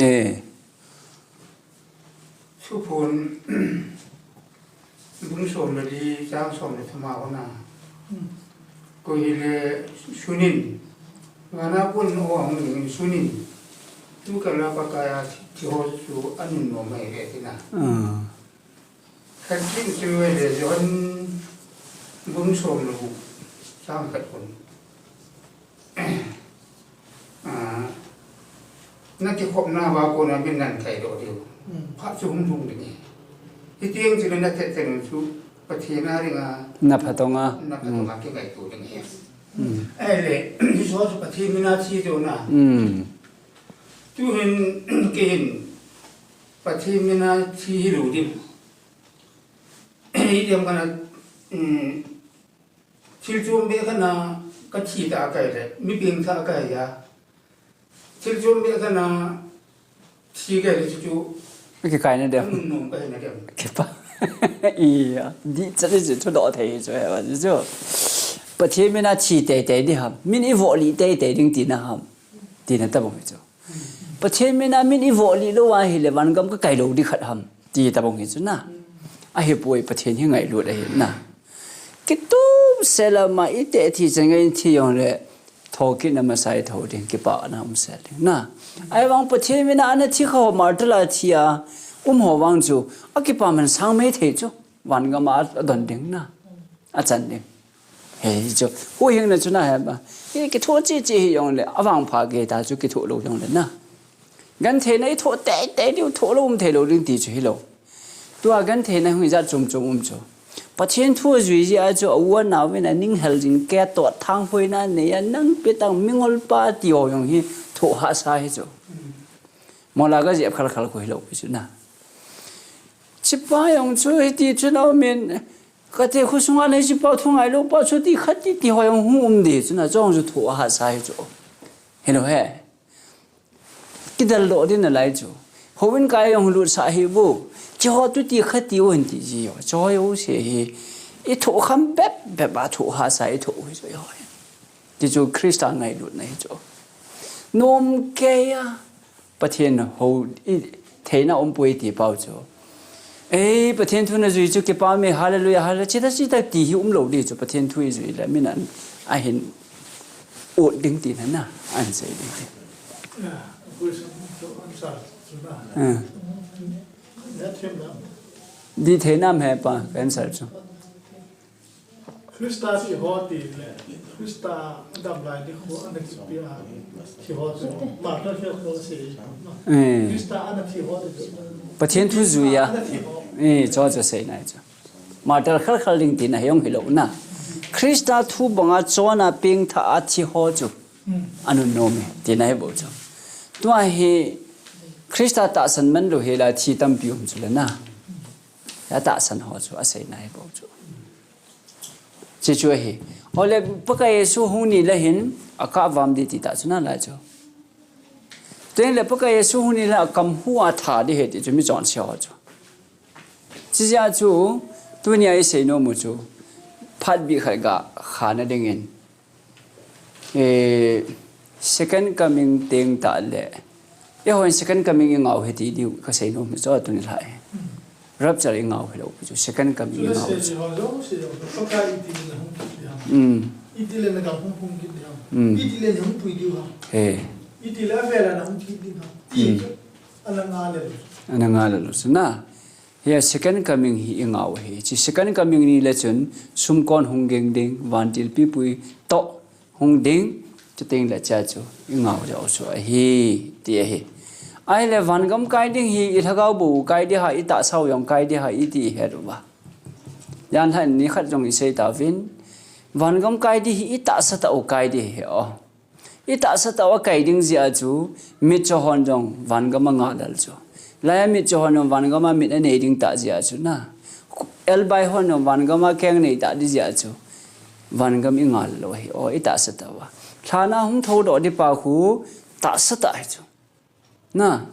Eh. Thuphon, bung som le li, chang som le thum a kona. Koi hile sunin. Vana pon o hung ning sunin. Tu kala Pakai a thi ho chu anun nom mai ve tina. Ah. Khat kin chu le Johan bung som le gup chang khat kon. Ah, na kikhopna va kona min nan kai doh diu. Hmm. Phat chu hung lhung ding e. Hiti ang chu na thet thet chu Pathen a ringa. Na phatong a. Na phatong a kingaito ding e. Hmm. Ahile, Jesu chu Pathen mina thi jo na. Hmm. Tu hin, kei hin, Pathen mina thi hilou ding. Hiti ang kana, um, Thil chom be kana ka thi ta kai le, mi peng tha kai ya. Thil chom be kana thi kai le chu chu. Ki kai na dem. Nun nom kai na dem. Kipa. Iya, di cha di chu doh thei chu he ba chu. Pathen mina thi tei tei di ham. Min i voh li tei tei ding tina ham. Tina tabang chu. Pathen mina min i voh li lou ahile vangam ka kai lou di khat ham. Ti tabang hi chu na. Ahipoi Pathen hi ngailut ahi na. Kitum sela ma i te thi chan ngai thi jong le. Thokit na masa i tho ding, kipana um sel ding na. Ahivang Pathen mina ana thi kha ho martyr la thi a. Um ho vang chu. Akipa man sang mai thei chu. Vangam a don ding na. Achan ding. He chu, huhhingna chu na he ba. Hi kithoh chi chi hi jong le, avangpha gei ta chu kithoh lou jong le na. Gentheina i thoh tei tei diu thoh lou um thei lou ding ti chu hilou. Tua gentheina hung i jat chom chom um chu. Pathen thu jui jia chu, a u a nau in a ning hel jing ke to thang hoina nei a nang pe tang mingol pa ti ho jong hi thoh hahsa hi chu. Mola ga jep khal khal ko hilou chu na. Chipa jong chu hiti chu nau min Kate khosunga nei chipa thu ngailou pa chu ti khat ti ti ho jong hung um di chu na chong chu thu a hahsa hi chu. Hilou he. Kidel doh din nalai chu. Houin kai jong lut sa hi bu. Chi ho tu ti khat ti u hin ti ji ho. Cho ho se hi. I thu kham bep bep a thu hahsa i thu hi chu ho. Ti chu Christa ngailutna hi chu. Nom kei a. Pathen ho i theina um poi ti pau chu. Ei, Pathen thu na jui chu kipa me, hallelujah, hallelujah, chita chita ti hi um lou di chu, Pathen thu i jui le, min an, ahin ut ding ti na na, an sei ding ti. Ah. Di theina me pa, answer chu. Christa thi ho ti le, Christa dam lai ni kho ana kipi a, thi ho chu, martyr khel khel se, no? Eh. Christa ana thi ho ti chu. Pathen thu jui a. Ana thi ho. Eh, cho cho sei nai cho. Martyr khel khel ding ti na hi jong hilou na. Christa thu banga chona peng tha a thi ho chu. Hmm. Anun nom e, ti na hi bou chu. Tua hi Christa tahsan man lou hi la thi tampi um chu le na. Ya tahsan ho chu, asei na hi bou chu. Chi chu ahi. Ole Pakai Jesu hung ni le hin, akah vam di ti ta chu na lai chu. Tengle Pakai Jesu hung ni la kam hu a tha ding ahi ti chu michonse ho chu. Chijeh a chu, tunia isei nom u chu, phat bih khat ga khana dingin, eh, second coming teng tah le, eihon second coming ingah u ahi ti diu kasei nom u chu tuni lhai. Rapture ingah u hilou pi chu, second coming ingah u chu. Chule sei ho jong sei jong, Pakai iti le hung kit ding ham. Mm. Iti le na gam hung hung kit ding ham. Mm. Iti le hung pui diu ham. He. Iti le avela na hung kit ding ham. Ti chu, ana ngah le lou. Ana ngah le lou chu na. Hia second coming hi ingah u ahi. Chi second coming ni le chun sumkon hung geng ding, vantil pipui toh hung ding, chuteng le chea chu ingah u jeh u chu ahi, ti ahi. Ahile vangam kai ding hi ilhagao bou kai ding ham, itahsa u jong kai ding ham, iti ihet uva. Janhi nikhat jong isei tauvin, vangam kai ding hi itahsa tah u kai ding ahi o. Itahsa tah u akai ding jeh a chu, mitcho hon jong vangam angah lel chu. Laiya mitcho hon jong vangam a mit anei ding tah jeh a chu na. Elbai hon jong vangam a keng nei tah ding jeh a chu. Vangam ingah lel u ahi, o, itahsa tah uva. Lhan a hung thoudoh ding pa khu, tahsa tah ahi chu. Na,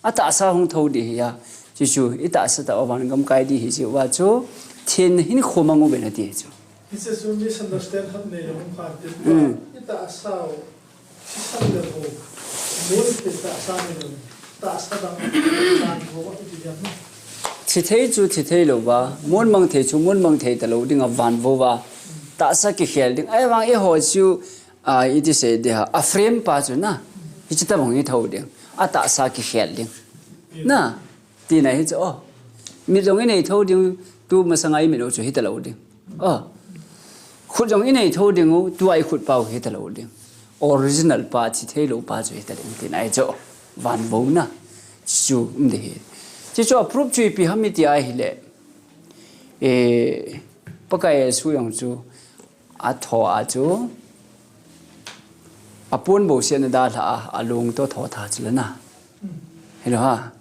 atahsa hung thou ding ahi a. Chuchu, itahsa tah uva vangam kai ding ahi jeh uva chu, thenna hinkho mang uvin ati chu. Hiche chu misunderstand khat nei jong um kha tin. Mm. Itahsa u, thisan le ho, mon thei tahsa nei jong, tahsa dang, van vou iti diam. Thi thei chu thi thei lou va, mon mang thei chu mon mang thei talou ding a van vou va, tahsa kikhel ding. Ahivang eiho chu, a, iti sei ding ham, a frame pa chu na, hiche tabang hi thou ding, atahsa kikhel ding. Na, tina hi chu, o. Mit jong inei thou ding, tu masanga imit u chu hitalou ding. O. Khut jong inei thou ding u, tua ikhut pa u hitalou ding. Original pa, thi thei lou pa chu hita ding, tina hi chu, van vou na. Chu, um ding ahi. Chuchu a proof chu ipi ham iti ahile. E, Pakai Jesu jong chu, atho a chu, apon bouseh na dalha a, alung toh tho tha chu le na. Hilou ha.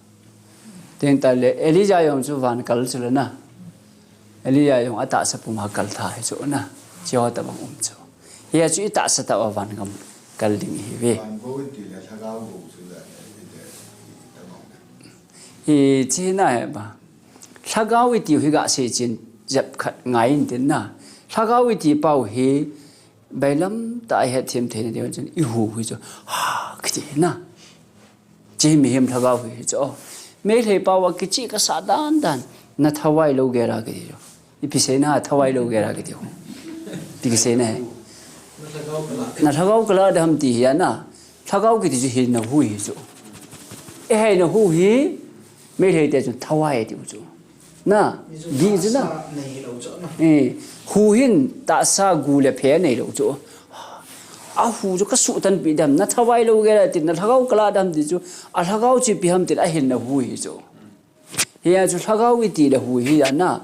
Teng tah le, Elijah jong chu van kal chu le na. Elijah jong atahsa pum a kal tha hi chu na. Hiche ho tabang um chu. Hia chu itahsa tah uva vangam kal ding ihi uve. Van vou iti le lhagao vou chu le, iti, iti tabang. Hiche hi na he ba. Lhagao iti u hi gasei chen jep khat ngai in tin na. Lhagao iti pa u hi bailam tah a ihet them thei na diu chun ihu hi chu. Ha, kiti na. Hiche mihem lhagao hi chu. Meitei pao a kichih kasah dan dan. Na thawai lou gel a kiti chu. Ipi sei na thawai lou gel a kiti chu. Ipi kisei na he. Na lhagao kalah ding ham ti hi a na. Lhagao kiti chu hinna hu hi chu. Ihinna hu hi. Meitei te chu thawai ti u chu. Na, gih chu na. Tahsa nei lou chu na. Eh, hu hin tahsa gu le phe nei lou chu. Ahu chu kasuh tan pi dam, na thawai lou gel a tin, na lhagao kalah dam ti chu, alhagao chu ipi ham tin, ahinna hu hi chu. Hia chu lhagao iti le hu hi a na.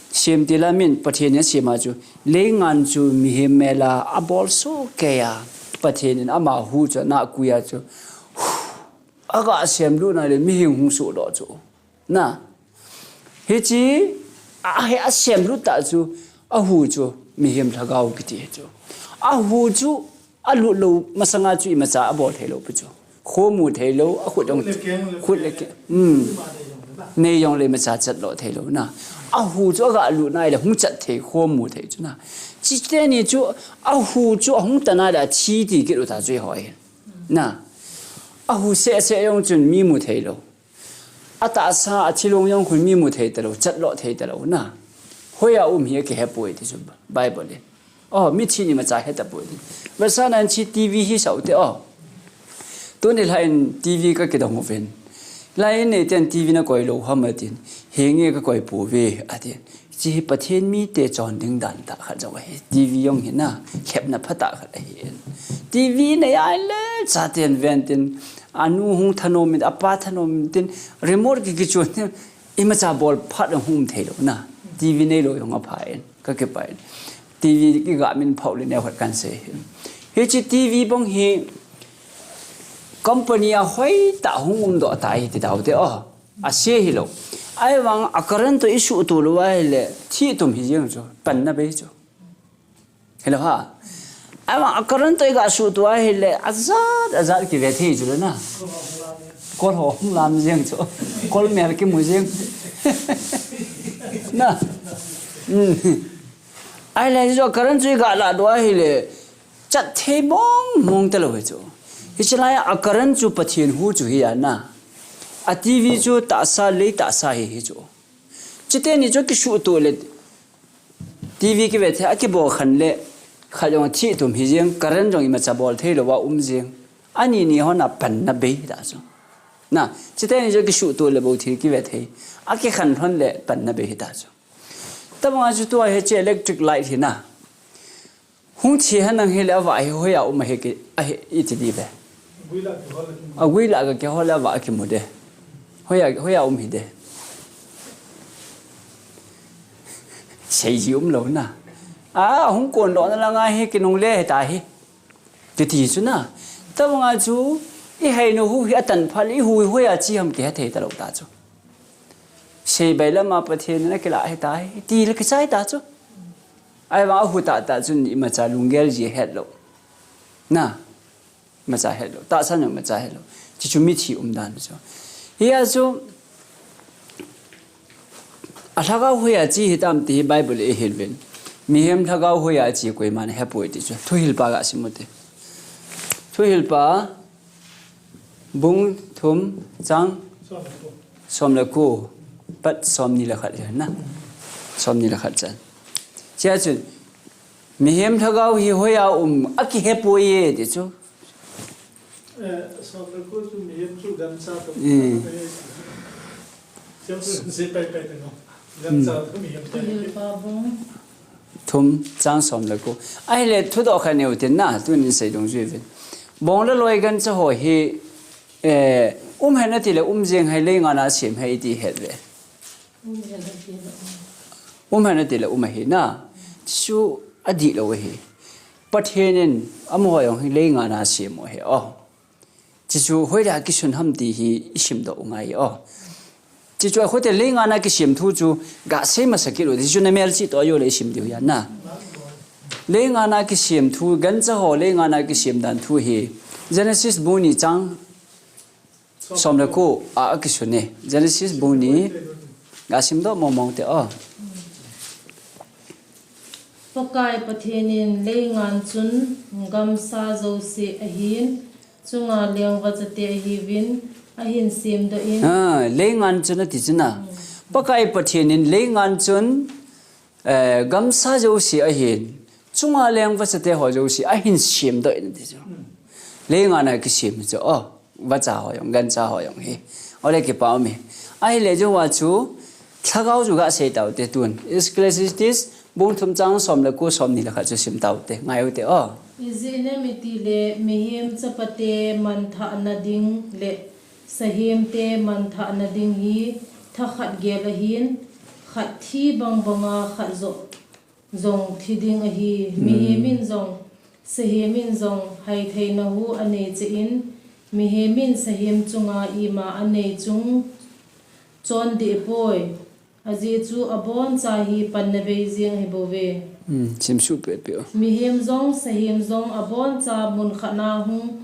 Semtil a min Pathen in asem a chu, leingan chu mihem mel a abol soh kei a, Pathen in ama hu chu ana kui a chu, aga semlut na le mihem hung soh doh chu. Na. Hiche, a, hi asemlut tah chu, ahu chu, mihem lhagao kiti hi chu. Ahu chu, alut lou, masanga chu imacha abol thei lou pi chu. Khomu thei lou, akhut jong, khut le keng, khut le keng, um. Nei jong le imacha chat lou thei lou na. Ahu chu, aga lut na le hung chat thei, khomu thei chu na. Hiche teni chu, ahu chu, ahung tan a le athi ti kit u ta chu eiho hin. Na. Ahu seh seh jong chun mi mu thei lou. Atahsa, athilong jong khun mi mu thei talou, chat lou thei talou na. Hoiya um hi akihe poi ti chu Bible in. O, mithi in imacha he tapoi ti. Vetsahnan hiche TV hi sao te o. Tuni lhai in TV kakidong uvin. Lai in neiten TV nakoi lou ham atin. Henge kakoi pouve atin. Hiche hi Pathen mite chon ding dan tah khat jong ahi. TV jong hi na, lhepna phatah khat ahi in. TV nei a le chaten ven tin, anu hung thanom in, apa thanom in tin, remote ki kichon tin, imacha bol phat ahung um thei lou na. TV nei lou jong apha in, kakipah in. TV kiga min phau le neo khat kan sei hi. Hiche TV bang hi company a hoitah hung um doh tai ti dau te o. Ase hilou. Ahivang a current toh isuhto lou ahile, thih tum hi jeng chu, panna bei chu. Hilou ha. Ama a current toh iga suhtup ahile, ajat, ajat kive thei chu le na. Kol ho hung lam jeng chu. Kol mel kimu jeng. Na. Hmm. Ahile chu current chu iga lahdoh ahile, chat thei mong mong talou hi chu. Hiche lai a current chu Pathen hu chu hi a na. A TV chu tahsa, lei tahsa hi hi chu. Chuteni chu kisuhtup le, TV kive thei, akibol khen le, khat jong athi tum hi jeng, current jong imacha bol thei louva um jeng. Ani ni hon a panna bei hita chu. Na, chuteni chu kisuhtup le bou thil kive thei. Akikhen lhon le panna bei hita chu. Tabanga chu tua hiche electric light hi na. Hung thi henlang hile avah hi hoiya um ahi ki, ahi iti diu ve. Agui lah ga kihol le avah akimu de. Hoiya, hoiya um hi de. Seiji umlou na. A, hung kondohna langa hi kinungle hita hi. Kiti chu na. Tabanga chu, iheinu hu hi atan phat le, ihu hi hoiya che ham kihe thei talou ta chu. Seibai lama Pathen in akilah hita hi, ti le kichai ta chu. Ahivang ahu tahtah chun imacha lunggel ji hetlou. Na, imacha hetlou. Tahsan jong imacha hetlou. Chuchu mithi umdan chu. Hia chu, a lhagao hoiya che hitam ti hi Bible in eihil uvin. Mihem lhagao hoiya che koiman ahepoi ti chu. Thuhilpa ga sim u te. Thuhilpa, bung thum, chang som le ko, pat som ni le khat le na. Som ni le khat chan. Chea chun, mihem lhagao hi hoiya um, akihepoi e, ti chu. Eh, som le ko chu mihem chu gancha toh. Mm. Chea chu se pai pai te no. Gancha toh mihem te. Thuhilpa bung thum, chang som le ko. Ahile thudoh khat neiu tin na, tunin sei dungjuiyin. Bong le loi gancha ho hi, eh, um hen ati le um jeng ahi, leingan a sem ahi ti het ve. Um hen ati le um. Um hen ati le um ahi na. Chu adihlou ahi. Pathen in amaho jong hi leingan a sem u ahi. Oh. Chuchu hoilai a kisun ham ti hi isimdoh u ngai o. Chuchu a khote leingan a kisem thu chu gasei masa kit u, chuchu na melchih toh ajo le isim diu ahi na. Leingan a kisem thu, gancha ho leingan a kisem dan thu hi Genesis bung ni chang som le ko a akisun e. Genesis bung ni gasimdoh mong mong te o. Pakai Pathen in leingan chun gamsa jouse ahin, chunga leng vachate ahiuvin, ahin semdoh in. Ah, leingan chun ati chu na. Hmm. Pakai Pathen in leingan chun, eh, gamsa jouse ahin, chunga leng vachate ho jouse ahin semdoh in ati chu. Hmm. Leingan a kisem chu o. Vacha ho jong, gancha ho jong hi. Ole kipa um e. Ahile jouva chu, lhagao chu gasei tau te tun. Ecclesiastes, bung thum chang som le ko, som ni le khat chu sim tau te. Ngai u te o. Ijeh inem itile, mihem chapate manthahna ding le sahem te manthahna ding hi thakhat gel ahin, khat thi bang banga khat joh jong thi ding ahi. Hmm. Mihem in jong, sahem in jong, haitheina hu anei cheh in, mihem in sahem chunga ima anei chung chon deh poi. Ajeh chu aboncha hi panna bei jeng ahi bouve. Hmm, simsuh pehpeh o. Mihem jong, sahem jong, aboncha mun khat na hung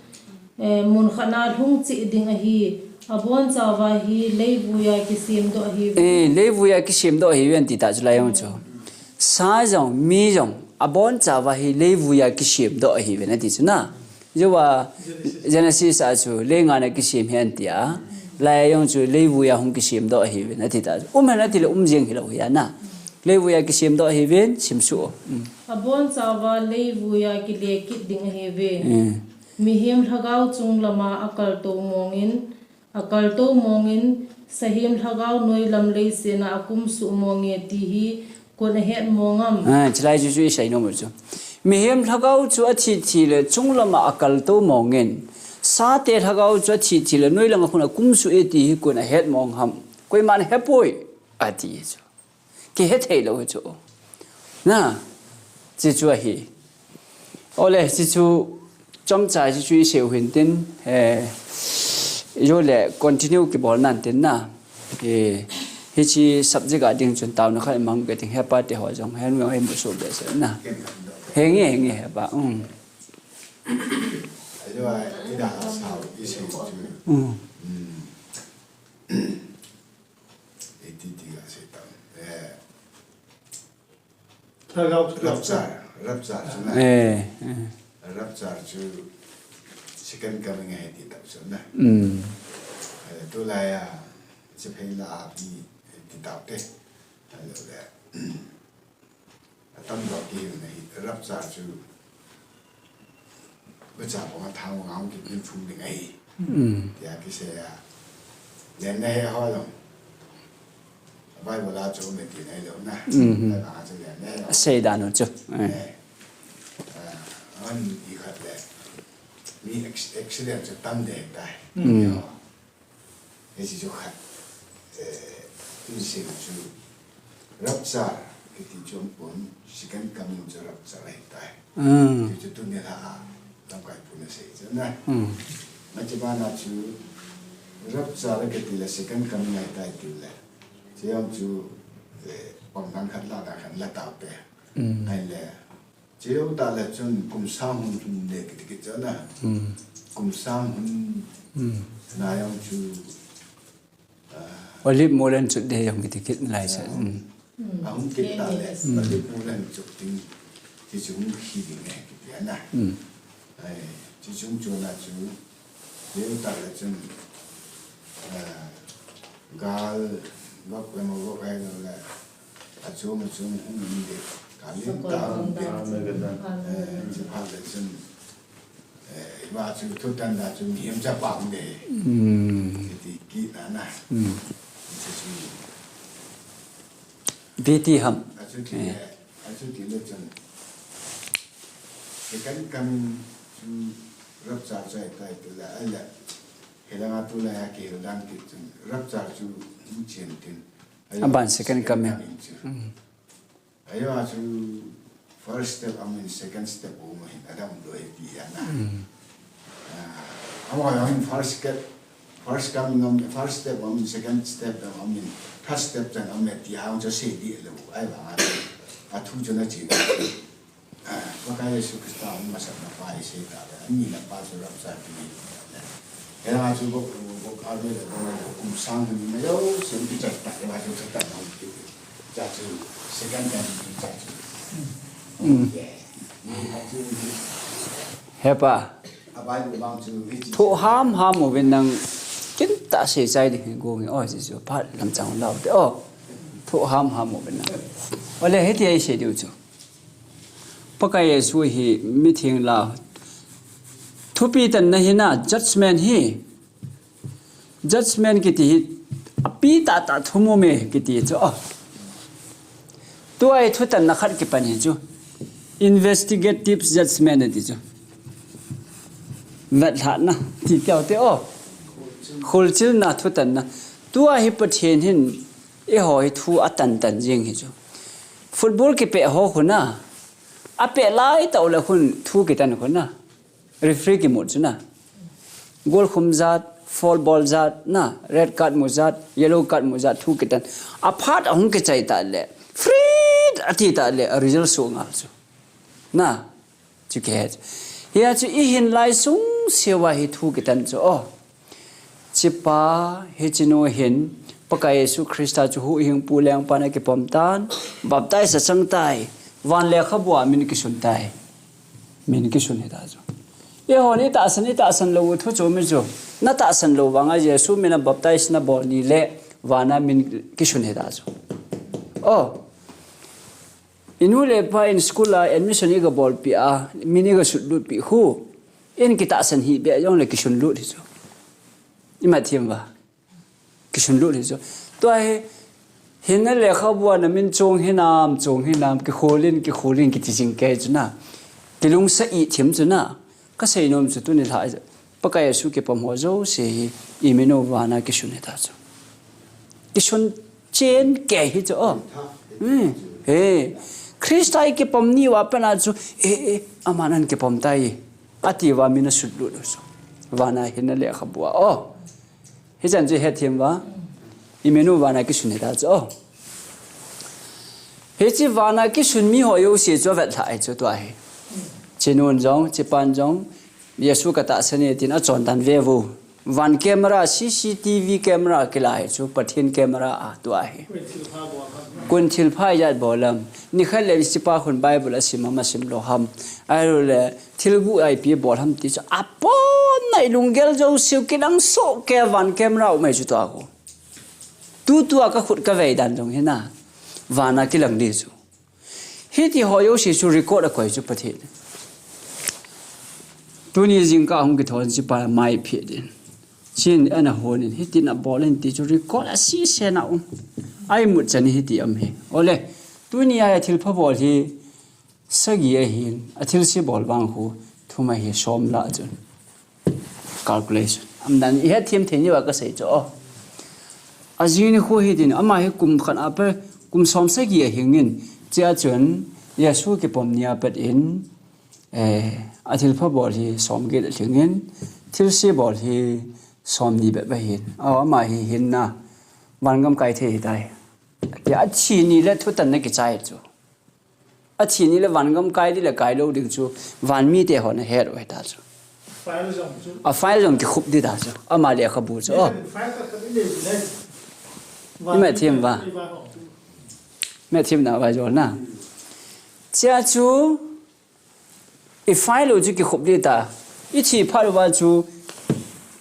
Eh, mun khat na lhung cheh ding ahi, abonchauva hi leivui a kisemdoh ahiuve. Eh, leivui a kisemdoh ahiuve anti ta chu lai jong chu. Sa jong, mi jong, abonchauva hi leivui a kisemdoh ahiuve nati chu na. Jouva Genesis a chu leingan a kisem ahi anti a. Lai jong chu leivui a hung kisemdoh ahiuve nati ta chu. Um hen ati le um jeng hilou ahi a na. Leivui a kisemdoh ahiuve, simsuh o. Um. Abonchauva leivui a kile kit ding ahiuve. Eh. Mihem lhagao chung lama akal tou mongin, akal tou mongin, sahem lhagao noilam leiset a akumsuh monge ti hi koin ahet mong am? Ah, chulai chu chu isei nom u chu. Mihem lhagao chu athi thi le chung lama akal tou mongin, sate lhagao chu athi thi le noilam a khun akumsuh e ti hi koin ahet mong ham? Koiman ahepoi, ati chu. Kihe thei lou hi chu. Na, chuchu ahi. Ole, chuchu chomcha chuchu isei u hintin, eh, jo le continue kibol nan tin na. Eh, hiche subject a ding chun taona khat mang ke ting hepa te ho jong, hen mo, hen mo so be se na. Henge, henge hepa. Um. Ayo, ai, ida la sao, i sei chu. Mm. Mm. Iti ti ga sei tam. Eh. Thagau chu rapture, rapture chu na. Eh, eh. Rapture chu second coming ahi ti tau chu na. Mm. Eh, tulai a, chi phei la a pi ti tau te. Ayo le. Atam lo ki na hi rapture chu. Bacha ko ma thang ngam ki pin phung ding ahi. Mm. Tia ki sei a. Len na he ho lo. Bible a chu me ti nai lo na. Mm. Bible a chu len na he ho. Sei dan u chu. Eh. Eh. Ah, an i khat le. Mi ex-, accident chu tam de tai. Mm. Yo. Hiche chu khat, eh, tun sei chu rapture, kiti chu umpon, second coming chu rapture ahi tai. Mm. Ti chu tuni la a, lamkai pun asei chu na. Mm. Machi bana chu rapture kiti le second coming ahi tai ti le. Chu jong chu, eh, pang dang khat la dang khat la tau te. Mm. Ahile, Cheu ta le chun kum sang hun hun le kiti kit chu na. Hmm. Kum sang hun Hmm. na jong chu, ah, Olive mulen chut de jong kiti kit lai sa. Ah. Hmm. Hmm. Ahung kit ta le, Hmm. Olive mulen chut ding, ti chu hung hi ding e kiti na. Hmm. Ai, ti chu chu na chu, Lim tak le chun, eh, gal, gok le mo gok ai lo le, achom achom hung um de, ka lim ta hung de. Eh, chu phat le chun, eh, iva chu thutan da chu mihem cha pa hung de. Hmm. Ti ki na na. Hmm. Ti chu. Viti ham. Achu ti Eh. le, achu ti le chun. Second coming chu rapture chu ahi tai ti le, ai le. Hilanga tulai a kihil dan kit chun, rapture chu hung chen tin. Aban second coming. Chu. Mm. Ayo a chu first step amin, second step amin, adam lo he ti ya na. Mm. Ah, amo amin first step, first coming am, first step amin, second step amin, third step chan amin ti ang chu sei di lo, ai ba, a thu chu na chi. Ah, Pakai Jesu Christa hung masat na pa i sei ta le, ani na pa chu rapture ti ni le. Hela chu bok, bok army le bok le kum sang ni ma yo, sem ki chat ta, hela chu chat ta ma ki. Cha chu second time ki cha chu. Mm. Yeah. Ni ha chu ni. Hepa. A Bible bang chu hi chi. Thu ham ham mo ven nang kin ta sei chai di go nge o ji chu phat lam chang lau te o. Thu ham ham mo ven nang. Ole he ti ai sei diu chu. Pakai Jesu hi mitheng la thupi tanna hi na judgment hi, judgment kiti hi api tah tah thu mu me kiti chu. Oh. Tua hi thutanna khat kipan hi chu. Investigative judgment ati chu. Vetlhahna ti teu te o. Khulchilna thutanna. Tua hi Pathen hin eiho hi thu atan tan jing hi chu. Football kipeh ho khu na. Apeh lai tau le khun thu kitan khu na. Referee kimut chu na. Goal khum jat, foul ball jat, na, red card mu jat, yellow card mu jat, thu kitan. Aphat ahung kichai ta le. Free ati ta le, a result su ngal chu. Na, chu ke. Hia chu i hin lai sung sewa hi thu kitan chu. Oh. Chipa, hiche nu hin, Pakai Jesu Christa chu huhhingpu lengpan akipom tan, baptize achang tai, van lekhabua min kisun tai. Min kisun hita chu. Eihon itahsan, itahsan lou u thu chu mi chu. Natahsan lou vanga Jesu mina baptize nabol ni le, vana min kisun hita chu. Oh. Inu le pa in school a admission iga bolpi a, min iga sutlut pi khu. In kitahsan hih beh jongle kisun lut hi chu. Ima thiem va. Kisun lut hi chu. Tua hi, hinna lekhabua na min chong hinam, chong hinam, kikholin, kikholin, kiti jing kei chu na. Kilungsa i thiem chu na. Kasei nom chu tuni lha, Pakai Jesu kipom ho jouse hi, i min u vana kisun hita chu. Kisun chen kei hi chu, oh. Hmm. He. Christa i kipom ni uva pana chu, eh, eh, aman an kipom tai. Ati uva min asut lut u chu. Vana hinna lekhabua, oh. Hichan chu hethem uva. I min u vana kisun hita chu, oh. Hiche vana kisun mi ho jouse chu avetlhah hi chu tua hi. Chinun jong, chipan jong, Jesu katahsan e tin achon dan ve vo. Van camera, C C T V camera kila hi chu, Pathen camera a tua hi. Koin thilpha ijat bol ham. Nikhat le sipa khun Bible asim ham, asim lou ham. Ahilou le thil guh ipi bol ham ti chu. Apon nai lunggel jouseu kidang soh kei van camera um ahi chu tua khu. Tutua kakhut kavei dan jong hi na. Vana kilang di chu. Hiti ho jouse chu record akoi chu Pathen. Tuni jingkah hung kithon sipa mai phe din. Chin ana hon in, hitin abol in ti chu record asise na um. Aimut chan hiti um hi. Ole, tuni a thilpha bol hi sagi ahin, athilse bol vang khu thum ahi, som lah chun. Calculation. Amdan ihet them thei ni va kasei chu. Oh. Ajing nikho hitin, ama hi kum khat a pat, kum som sagi ahing in, chia chun, Jesu kipom nia pat in, eh, athilpha bol hi som get alhing in, thilse bol hi som ni bep ahin. Oh, ama hi hinna, vangam kai thei hitai. Tia athi ni le thutanna kichai chu. Athi ni le vangam kai di le kai lou ding chu, van mite hon ahet u ahi ta chu. File jong chu. A file jong kikhup di ta chu. Ama lekhabu chu. Oh. File khat khat i nei le. Imet them va. Imet them na va jol na. Chia chu, i file u chu kikhup di ta. Ithi phat uva chu,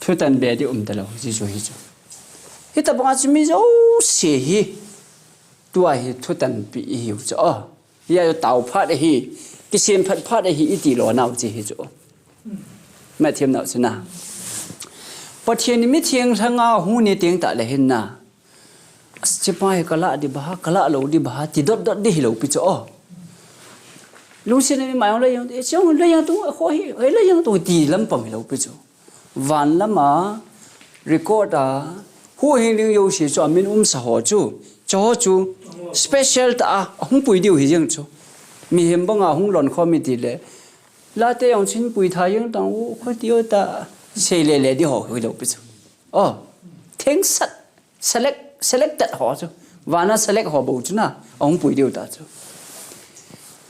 thutan be di um talou, ji chu hi chu. Hitabang a chu mi jouse hi. Tua hi thutanpi ihiu chu. Oh, hia chu tao phat ahi, kisem phat phat ahi iti lo nau chi hi chu. Imet them nau chu na. Pathen in mitheng lhanga hung ni teng tah le hin na. Sipa hi kalah di ba, kalah lou di ba, ti dot dot di hilou pi chu. Oh. Lungset in mi mai hung le jong, eh, jong le jong tu, ho hi, hoi le jong tu ti lampang hilou pi chu. Van lama record a, huhhing ding jouse chu amin umsa ho chu, chuho chu special tah a, ahung pui diu hi jeng chu. Mihem banga hung lon khom iti le, late jong chun pui tha jeng tang u, kho ti u ta, sei le le di ho, hilou pi chu. Oh, thengsat. Select, selected ho chu. Vana select ho bou chu na, ahung pui diu ta chu.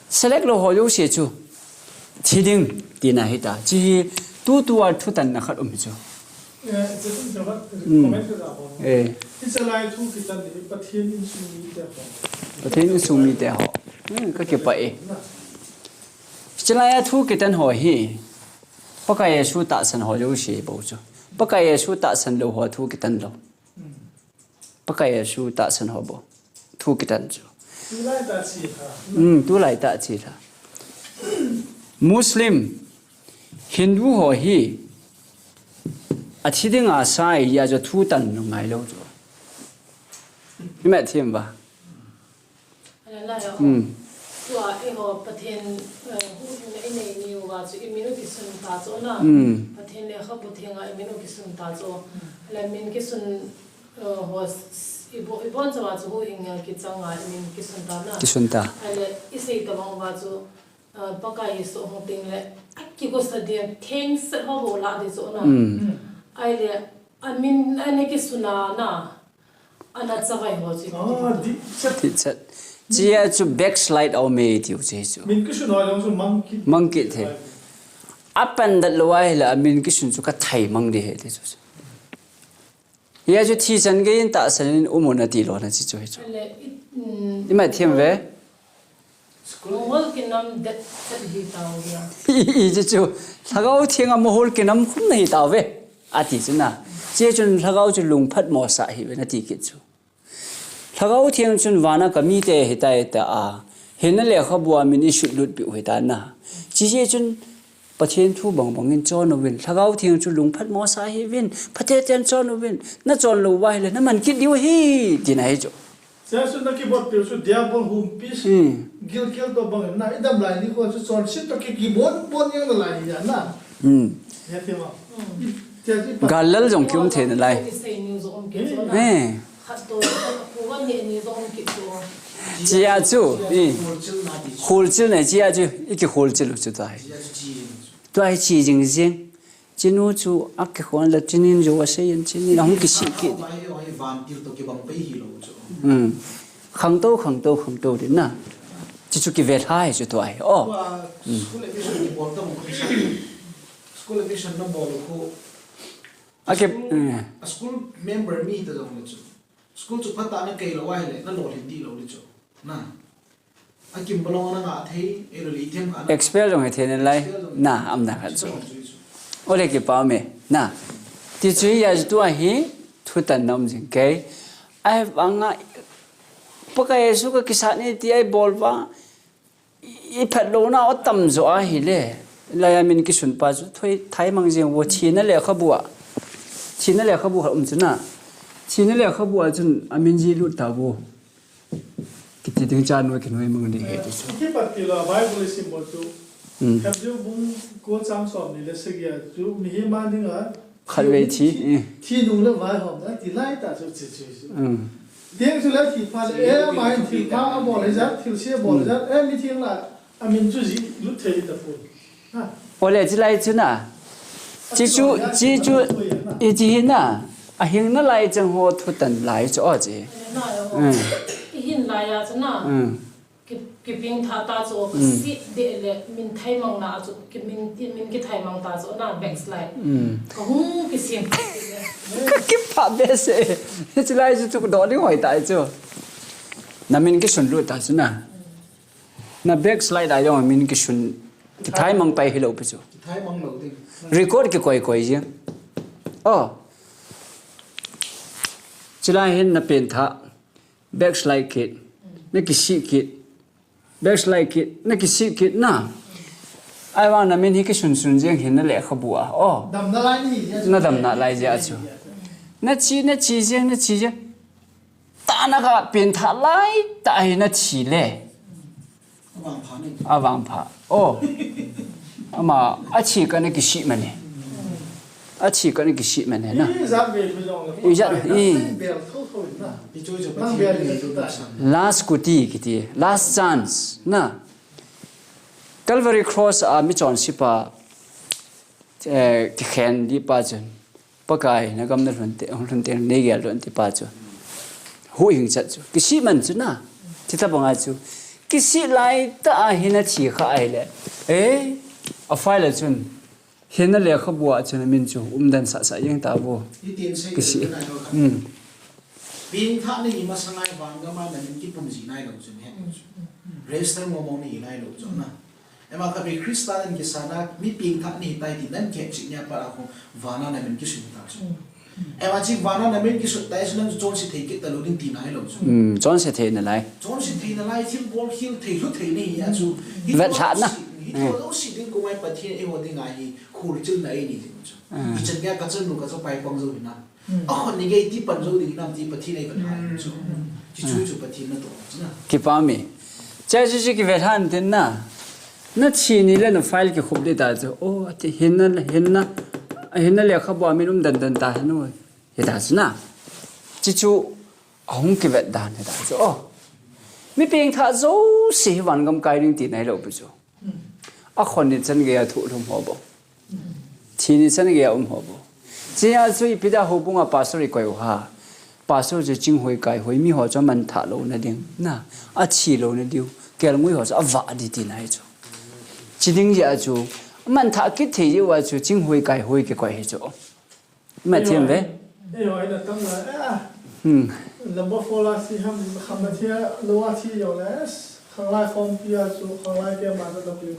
Select lou ho jouse chu. Thi ding, tina hi ta. Chi hi, tutua thutanna khat um hi chu. Eh, chu chu chu, hmm, comment ka ja ho. Eh. Hichelai thu kitan hi Pathen insung mite ho. Pathen insung mite ho. Hmm, kakipah e. Na. Hichelai a thu kitan ho hi. Pakai Jesu tahsan ho jouse bou chu. Pakai Jesu tahsan lou ho thu kitan lou. Pakai Jesu tahsan ho bou. Thu kitan chu. Tulai tah chi tha. Hmm, tulai tah chi tha. Muslim, Hindu ho hi, athi dinga sai a chu thutan lou ngai lou chu. Imet them va. Ala la ya. Hmm. Tua eiho Pathen, eh, huhhingna inei ni uva chu imin u kisun ta chu na. Hmm. Pathen lekhabu thenga imin u kisun ta chu. Le min kisun, eh, ho s-, s-, ibo-, ibon chauva chu huhhing a kichanga imin kisun ta na. Kisun ta. Ahile isei tabang uva chu, eh, Pakai Jesu hung teng le, akigosa dia, thengsat ho bou lah di chu na. Hmm. Ahile, amin, ana kisun a na. Ana chavai ho chu. Ah, di chat. Di chat. Chia chu backslide a um e tiu chu hi chu. Min kisun ho jong chu mang kit. Mang kit the. Apan dat lou ahile, amin kisun chu kathai mang di he ti chu. Hia chu thi chan gei in tahsan in um un ati lona chi chu hi chu. Ale, i, mm, imet them ve. Mohor kinam det chet hi tau hia. I, i, chu chu. Lhagao Theng a mohor kinam khum na hi tau ve. Ati chu na. Chia chun Lhagao chu lungphat mosah hi ve nati kit chu. Lhagao Theng chun vana kamite hitai ta a. Hinna lekhabu a min isut lut piu hita na. Chia chun Pathen thu bangbang in chon uvin, Lhagao Theng chu lungphat mosah hih uvin, phatecha in chon uvin, nachon lou uva ahile, naman kit diu ahi, tina hi chu. Jesu nakibot piu chu diabol humpi, hmm, gilkel to bang in na, idam lai nikho chu chonset to ki, kibon, bon jeng nalai hi na. Hmm. Hiti ma. Tia chu pa- Gal lal jong kium thei nalai. Isei ni jong um kit chu na. Eh. Khat to, khat to, khat to, ni, ni jong um kit chu. Chia chu, i. Kholchil na chia chu, i kikholchil u chu tai. Tua hi chi jing jing. Chinu chu akikhon le chinin jo asei in chinin ahung kisih kit. Hmm. Khangtou, khangtou, khangtou din na. Chi chu kivel hai chu tua hi. Oh. Hmm. School admission na bol u khu. A ke, school, eh. A school member mi ta jong le chu. School chu phatah na kei lou ahile, na lolhin di lou le chu. Na. A kim balong na nga thei, e lo li them ka na. Expel jong he thei na lai. Expel jong. Na, am na khat chu. Chu chu chu. Ole kipa me. Na. Ti chu ya chu a hi, thutan na um jing kei. Ai, anga, Pakai Jesu ka kisat ni ti ai bol va. I phat lou na o tam jo a hi le. Lai a min kisun pa chu thoi thai mang jeng vo thina lekhabu a. Thina lekhabu khat um chu na. Thina lekhabu a chun a min ji lut ta vo. Kiti ding cha noi ki noi mang ding he ti chu. Ki pat ti la Bible symbol chu. Mm. Hebrew bung ko chang som ni le sagi a chu mihem a ding a. Khatvei thi, thi, eh. Thi nung le vaihom na ti lai ta chu, chu, chu, chu. Mm. Tiang chu le thi pha le, eh, ma hin thil pha a bol hi jat, thil se a bol hi jat, eh, mi thing la, a min chu ji lut thei ta pon. Ha. Ole, chi lai chu na. Chi chu, chi chu, i chi hi na. A hing na lai chang ho thutan lai chu o chi. Na, ho. Mm. I hin lai a chu na. Mm. Ki, kiping tha ta chu, mm, ka sit de le, min thai mang na chu, ki min, min ki thai mang ta chu, na backslide. Mm. Ka hung ki sim. Ki pha be se. Chi lai chu chu do ni hoi ta chu. Na min kisun lut ta chu na. Na backslide a jong min kisun. Ki thai mang pai hi lou pi chu. Ki thai mang lou ding. Record ki koi koi ji. Oh. Chi lai hin na pen tha. Backslide kit. Na kisih kit. Backslide kit. Na kisih kit na. Ai vang na min hi kisun sun jeng hin na lekhabu a. Oh. Dam na lai ni, ya. Na dam na lai jia chu. Na chi, na chi jeng, na chi jeng. Ta na ka pin tha lai, ta hi na chi le. A vang pha ni. A vang pha. Oh. Ama, a chi ka na kisih ma ni. A chi ka na kisih man he na. I jat ve phi jong le. I jat, i. Nang bel tho tho na. Nang bel ni tu ta. Last kuti kiti. Last chance na. Calvary Cross a mi chonse pa, eh, kikhen di pa chun. Pakai na gam na lhun te, lhun te, nei gel lhun ti pa chu. Huhhing chat chu. Kisih man chu na. Ti ta banga chu. Kisih lai ta a hi na thi kha ai le. Eh, a file chun. Hina lekhabu a chun a min chu umdan sah sah jeng ta vo. Hitin sei. Kisih. Nai lo kha. Hmm. Pengthah na hi masang a vangam a na min kipum ji nai lo chun he. Register mo mo na hi nai lo chun na. Ema kha mi Christian in kisana mi pengthah na hi tai ti nan khe chi nia pa a khu vana na min kisun ta chu. Ema chi vana na min kisun tai chu nan chonse thei kit ta lo ding ti nai lo chu. Hmm, chonse thei na lai. Chonse thei na lai thil bol khel thei lhu thei na hi a chu. Hi vet thah na. Hi to lo si ding ko mai Pathen e ho ding a hi. Khul chil na ei ni ding chu. Ah. Kichan gei a kachan nu kachapa i pang jou hi na. Hmm. A khon ni gei ti pan jou ding nam ti Pathen ei pan hai chu. Hmm. Chi chu chu Pathen na to chu na. Kipa mi. Cha chu chu kivet han tin na. Na thi ni le na file kikhup di ta chu. Oh, ati hin na, hin na. Hin na lekhabu a min um dan dan ta hin o. Hi ta chu na. Chi chu a hung kivet dan hi ta chu. Oh. Mi pengthah jouse hi vangam kai ding ti nai lo pi chu. A khon ni chan gei a thuhlum ho bou. Thi ni chan gei a um ho bou. Chia chu ipi dia houbung a pastor i koi u ham. Pastor chu chinghoi kaihoi mi ho chu amanthah lou na ding. Na, a thi lou na diu. Kelngoi ho chu avah di ti nai chu. Chi ding jeh a chu. Amanthah kit thei jeh uva chu chinghoi kaihoi kikoi hi chu. Ma thim ve. Ei, ei, na tam la, eh. Hmm. Number four la si ham, ham na thia, lo a thi yo le, eh, khanglai form pia chu, khanglai pia ma na pia.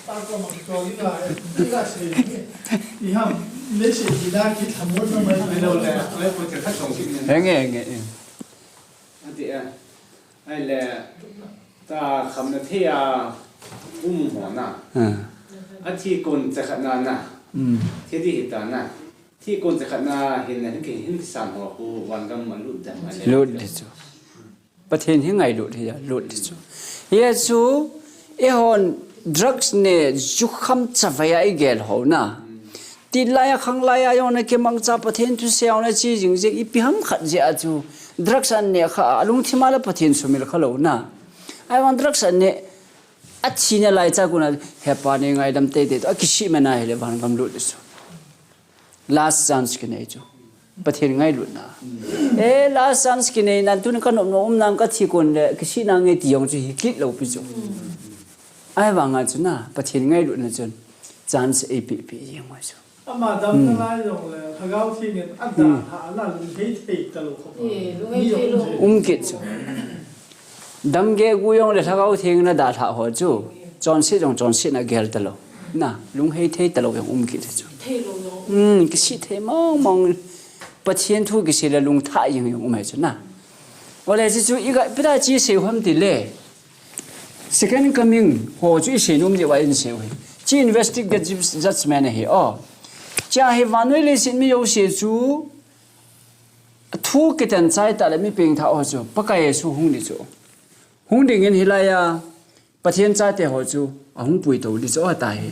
Ta ko ma cho ni la, eh, ni la se ni. I ham, le se ni la ki tham mo na mai. Ai lo le, le ko che kha chong ki ni. Eng, eng, eng. Ati a. Ai le, ta khamna thei a um ho na. Ah. A thi kon cha khat na na. Mm. Thi di hi ta na. Thi kon cha khat na hin na hin ki, hin kisam ho khu vangam ma lut dam a le. Lut di chu. Pathen hi ngailut hi a, lut di chu. Hi a chu, eihon drugs ne jukham chavai a i gel ho na. Ti lai a khang lai a jong na kimangcha Pathen thusei a na chi jing jing ipi ham khat jeh a chu drugs an ne kha a lungthim a la Pathen sumil kha lou na. Ahivang drugs an ne a thina lai cha kon a hepa nei ngaidam teitei toh a kisih man a hile vangam lut di chu. Last chance kinei chu. Pathen ngailutna. Eh, last chance kinei nan tun ka nop nop um nan ka thi kon le kisih nange ti jong chu hi kit lou pi chu. Ahivang a chu na, Pathen ngailutna chun. chance eipeh peh jeng uve chu. Ama damna lai jong le, Lhagao Theng in adalhah a lunghei thei talou kha. Eh, lunghei thei lou. Um kit chu. Damgeh gu jong le Lhagao Theng in adalhah ho chu, chonset jong chonset in agel talou. Na, lunghei thei talou jong um kit chu. Thei lou jong. Hmm, kisih thei mong mong. Pathen thu kisei le lungthah jeng jong um ahi chu na. Ole, hichu iga, ipi ti chu isei u ham tile, Second Coming ho chu isei nom diu va isei u hi. Chu investigate judgment ahi, o. Chua hi vannoi leiset mi jouse chu thu kiten chai tah le mi pengthah ho chu Pakai Jesu hung ding chu. Hung ding in hilai a Pathen chate ho chu ahung puitou ding chu, o, ati hi.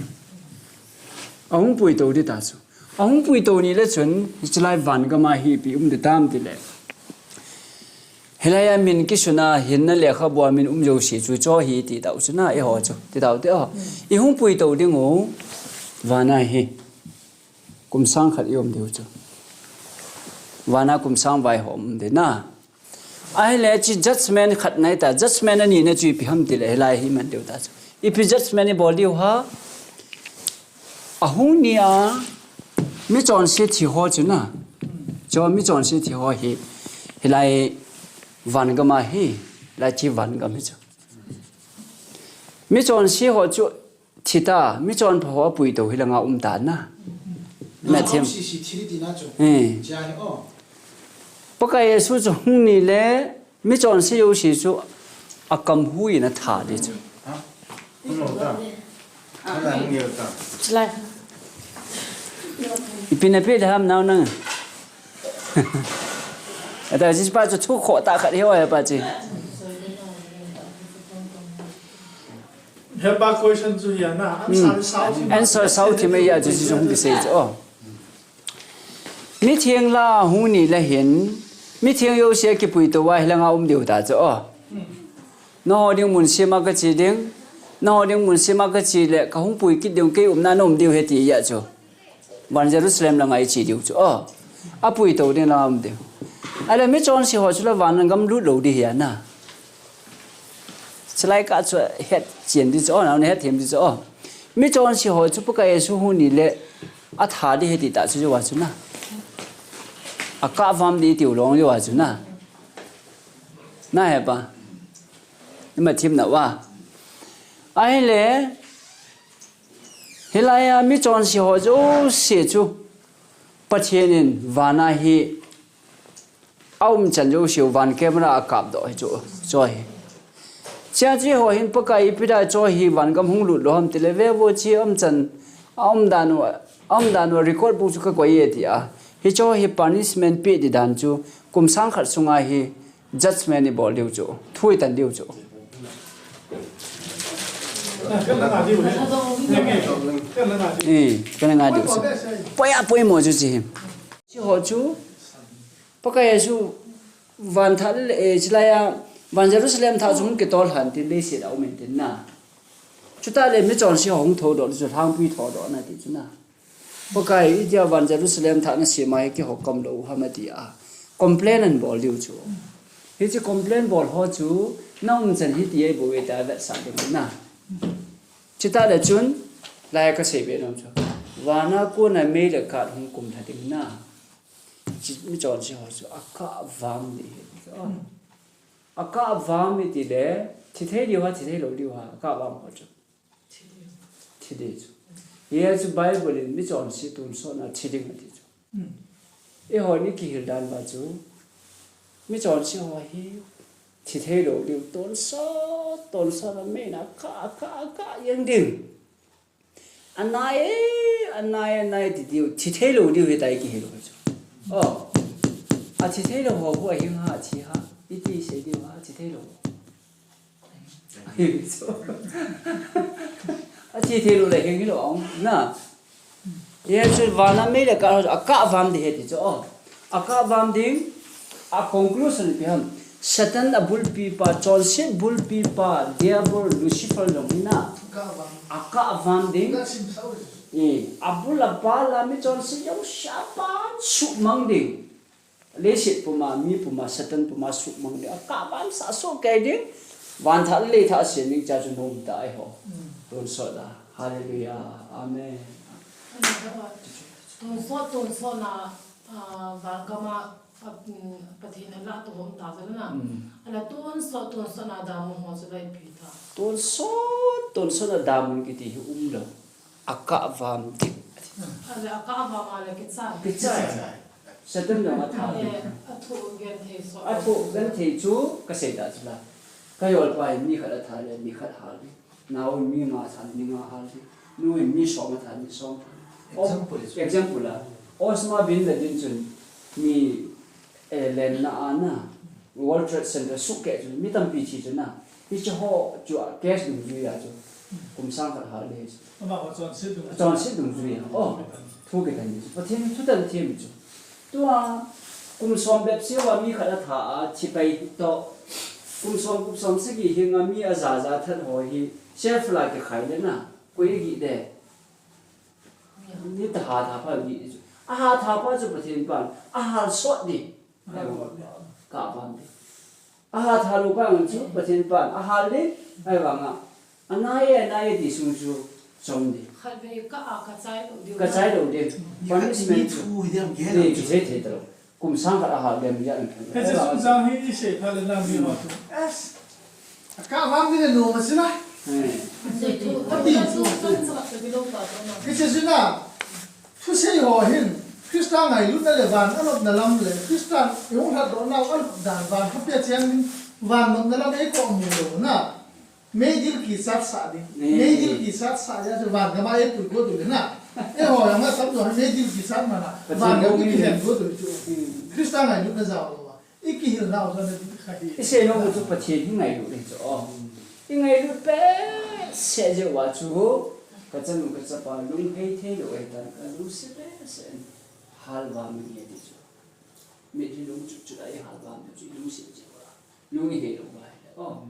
Ahung puitou ding ati chu. Ahung puitou ni le chun, hiche lai van gam a hi ipi um ding ham tile, hilai a min kisun a, hinna lekhabu a min um jouse chu, chu hi iti tau chu na, eiho chu, iti tau te, o. Ihung puitou ding u, van a hi. Kum sang khat i um diu chu. Van a kum sang vai ho um ding na. Ahile chu judgment khat ahi tai, judgment ani na chu ipi ham tile, hilai hi iman diu ta chu. Ipi judgment ibol diu ham? Ahung ni a, mi chonse thi ho chu na. Chu mi chonse thi ho hi, hilai van gam a hi, hilai chu van gam hi chu. Mi chonse ho chu, thi ta, mi chonpha ho apuitou hi langa um ta na. Na thim. Sisi thi ding tina chu. Eh. Chua hi, o. Pakai Jesu chu hung ni le, mi chonse jouse chu akam hui in atha ding chu. Ha? Hung lo ta. Hung lo ta. Chulai. Ipi na pe ding ham nao nang. Ata hiche pa chu thu khoh tah khat hi o, hiche pa chu. Hepa question chu hi a na, answer sao thim. Answer sao thim ahi a chu, chu hung kisei chu, o. Mitheng la hung ni le hin, mitheng jouse kipuitou a hi langa um diu ta chu, o. Nangho ding mun sem a kache ding, nangho ding mun sem a kache le, kahung pui kit ding, kei umna na um diu ahi ati a chu. Van Jerusalem langa iche diu chu, o. Apuitou ding langa um diu. Ahile mi chonse ho chu la van gam lut lou ding hi a na. Chulai kah chu het chen ding chu, o, nao na het them ding chu, o. Mi chonse ho chu Pakai Jesu hung ni le atha ding ahi ati ta chu, jou a chu na. Akah vam ding tiu long jou a chu na. Na he pa. Ima thim na va. Ahile, hilai a mi chonse ho jouse chu Pathen in van a hi aumchan jouse u van camera a akap doh hi chu, chu hi. Chua chu eiho hin Pakai ipi dia chu hi van gam hung lut lou ham tile ve vo chu aumchan, aumdan u, aumdan u record book chu kakoi e ati a. Hichu hi punishment pe ding dan chu kum sang khat sunga hi judgment ibol diu chu, thu itan diu chu. Eh, kana nga diu chu. Poi a poimo chu chu hi. Chu ho chu, Pakai Jesu van thah le, eh, chulai a, van Jerusalem thah chu hung kitol lhan tin leiset a um in tin na. Chutah le mi chonse ho hung thoudoh chu lhangpi thoudoh na ti chu na. Pakai, itia van Jerusalem thah nasem a hi keiho kam lou u ham ati a. Complain anabol diu chu. Hiche complain bol ho chu, na umchan hiti ahi bou ve tia vetsah ding na. Chutah le chun, lai kasei be nom chu. Van a kona mei le kath hung kum lha ding na. Chi, mi chonse ho chu, akah vam ding ahi. Akah vam iti le, thi thei diu ham, thi thei lou diu ham, akah vam ho chu. Thi ding chu. Hia chu Bible in mi chonse tonsot na thi ding ati chu. Eiho ni kihil dan uva chu, mi chonse ho hi thi thei lou diu, tonsot, tonsot a mei in akah, akah, akah jeng ding. Anai e, anai, anai ti diu, thi thei lou diu hita i kihil u chu. O, athi thei lou ho khu ahing ham, athi ham, iti sei diu ham, athi thei lou. Athi thei lou le hing hilou ong, na. Hia chu van a mei le kath ho, akah vam ding ahi ti chu, o. Akah vam ding, a conclusion ipi ham. Satan abulpi pa, chonset bulpi pa, Diabol, Lucifer jong hi na. Akah vam ding. Eh, abul abal a mi chonse jouse apat suhmang ding. Leiset puma, mi puma, Satan puma suhmang ding. Akah vam sah soh kei ding. Van thah le lei thah asem ding, chua chu nom tah eiho. Tonsot a. Hallelujah. Amen. Tonsot, tonsot na, ah, vangam a, ah, mm, Pathen in alah to hom ta chu na. Mm. Ala tonsot, tonsot na damun ho chu lai pi ta. Tonsot, tonsot na damun kiti hi umlou. Akah vam ding. Ala akah vam a le kichai. Kichai. Satan jong atha. Eh, athu genthei so. Athu genthei chu kasei ta chu la. Ka jolpa hi mi khat atha le, mi khat hal ding. Nao mi nga sa ni nga hal ding. Nu mi som a tha ni som. Example is example a. Osama bin Laden chun mi, eh, lenna a na World Trade Center sukeh chun mi tampi thi chun na. Hiche ho chu a case dungjui a chu. Kum sang khat hal ding. Ama ho chonset dungjui. Chonset dungjui a. Oh. Thu kitan ni chu. Pathen thu tan them chu. Tua, kum som bep seh uva mi khat atha a, thi pai to. Kum som, kum som sagi hinga mi aja ja that ho hi, shelf la kikhai le na, koi agi de. Ni ta ha tha pa agi chu. Aha tha pa chu Pathen pan, ahal sot di. Ahal sot di. Ka pan di. Aha tha lou pa ngan chu, Pathen pan, ahal le, ahivanga, anai e, anai e ti sung chu, chom di. Khatvei ka a ka chai lou di. Ka chai lou di. Punishment chu. Thu hi dem ke. Ni chu sei thei ta lou. Kum sang khat ahal dem ya. Hiche sung sang hi i sei pha le na mi ma chu. Yes. Ka vam ni le no ma sina. Eh. Sei thu. Ati thu. Hiche suna. Thusei ho hin, Christa ngailutna le van anopna lam le, Christa i hung lhatdoh nau alup dan, van khapia cheng ding, van nopna lam eikoh mu lou na. Meidil kichat sah ding. Ni. Meidil kichat sah ding, chu van gam a eipui go diu le na. Eiho jong atam jo, meidil kichat mana. Van gam a kihen go diu chu. Hmm. Christa ngailutna jao lou a. I kihilnau chu ana dih kha hi. I seinom u chu Pathen hi ngailut hi chu. Oh. I ngailut behseh jeh uva chu. Ka chanu ka chapa lunghei thei lou ahitan, ka lungset behseh in. Hal vam in nge ti chu. Mitlhi lung chut chut a i hal vam ti chu i lungset jeh uva. Lung i hei lou uva ahile. Oh.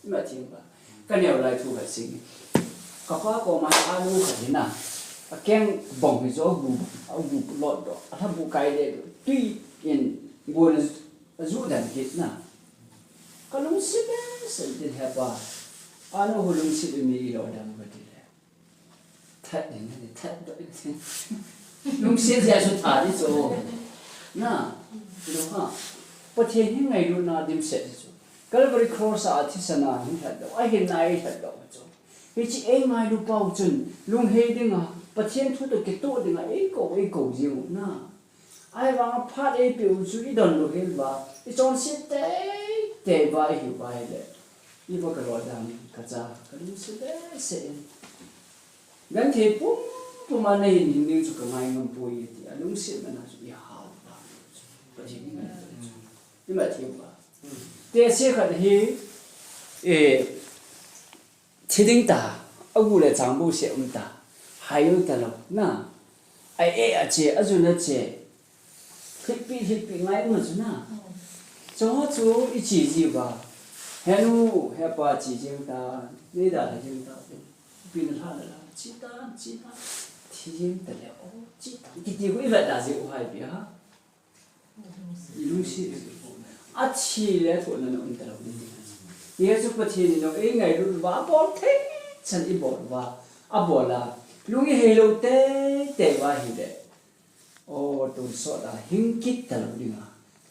Ima thim ba. Ka neo lai thu khat sing. Ka pa koma a lu khat hi na. A keng bong hi chu a gu, a gu lot doh. A lha bu kai le doh. Tui in gu na a ju dan kit na. Ka lungset behseh in tin he pa. Ano hu lungset mi i lo dam ka ti le. That ding, that ding. Lungset jeh a chu tha di chu. Na, lo ha. Pathen hi ngailutna dimset di chu. Calvary Cross a thisan a hin lhatdoh, ahinna ei lhatdoh chu. Hiche ei ngailu pau chun, lunghei dinga, Pathen thu toh kitoh dinga, eikou, eikou jing u na. Ahivanga phat eipeh u chu i don lou hel uva, i chonset teitei uva i hiu va ahile. I va ka lo dam ka cha, ka lungset behseh in. Genthei pumpum a na hin hing ding chu ka ngai ngam poi ti, a lungset man a chu i hal uva. Pathen in ngai chu. Ima thim ba. Tese khat hi, eh, Thi ding ta, a gu le chang bou seh um ta, hai u ta lou, na, a eh a che, a jun a che, hlitpi, hlitpi ngai um a chu na. Chu ho chu i che ji uva, he nu, he pa che jeng ta, nei dalha jeng ta, pi na lha la la, che ta, che ta, thi jeng ta le, o, che ta, kiti khu i vet da ji u hai pi ha. I lungset. A thi le thohna na um ta lou ding. Hiche chu Pathen in ei ngailut uva, a bol thei chan i bol uva, a bol a. Lung i hei lou teitei uva ahile. O, tonsot a hing kit ta lou ding a.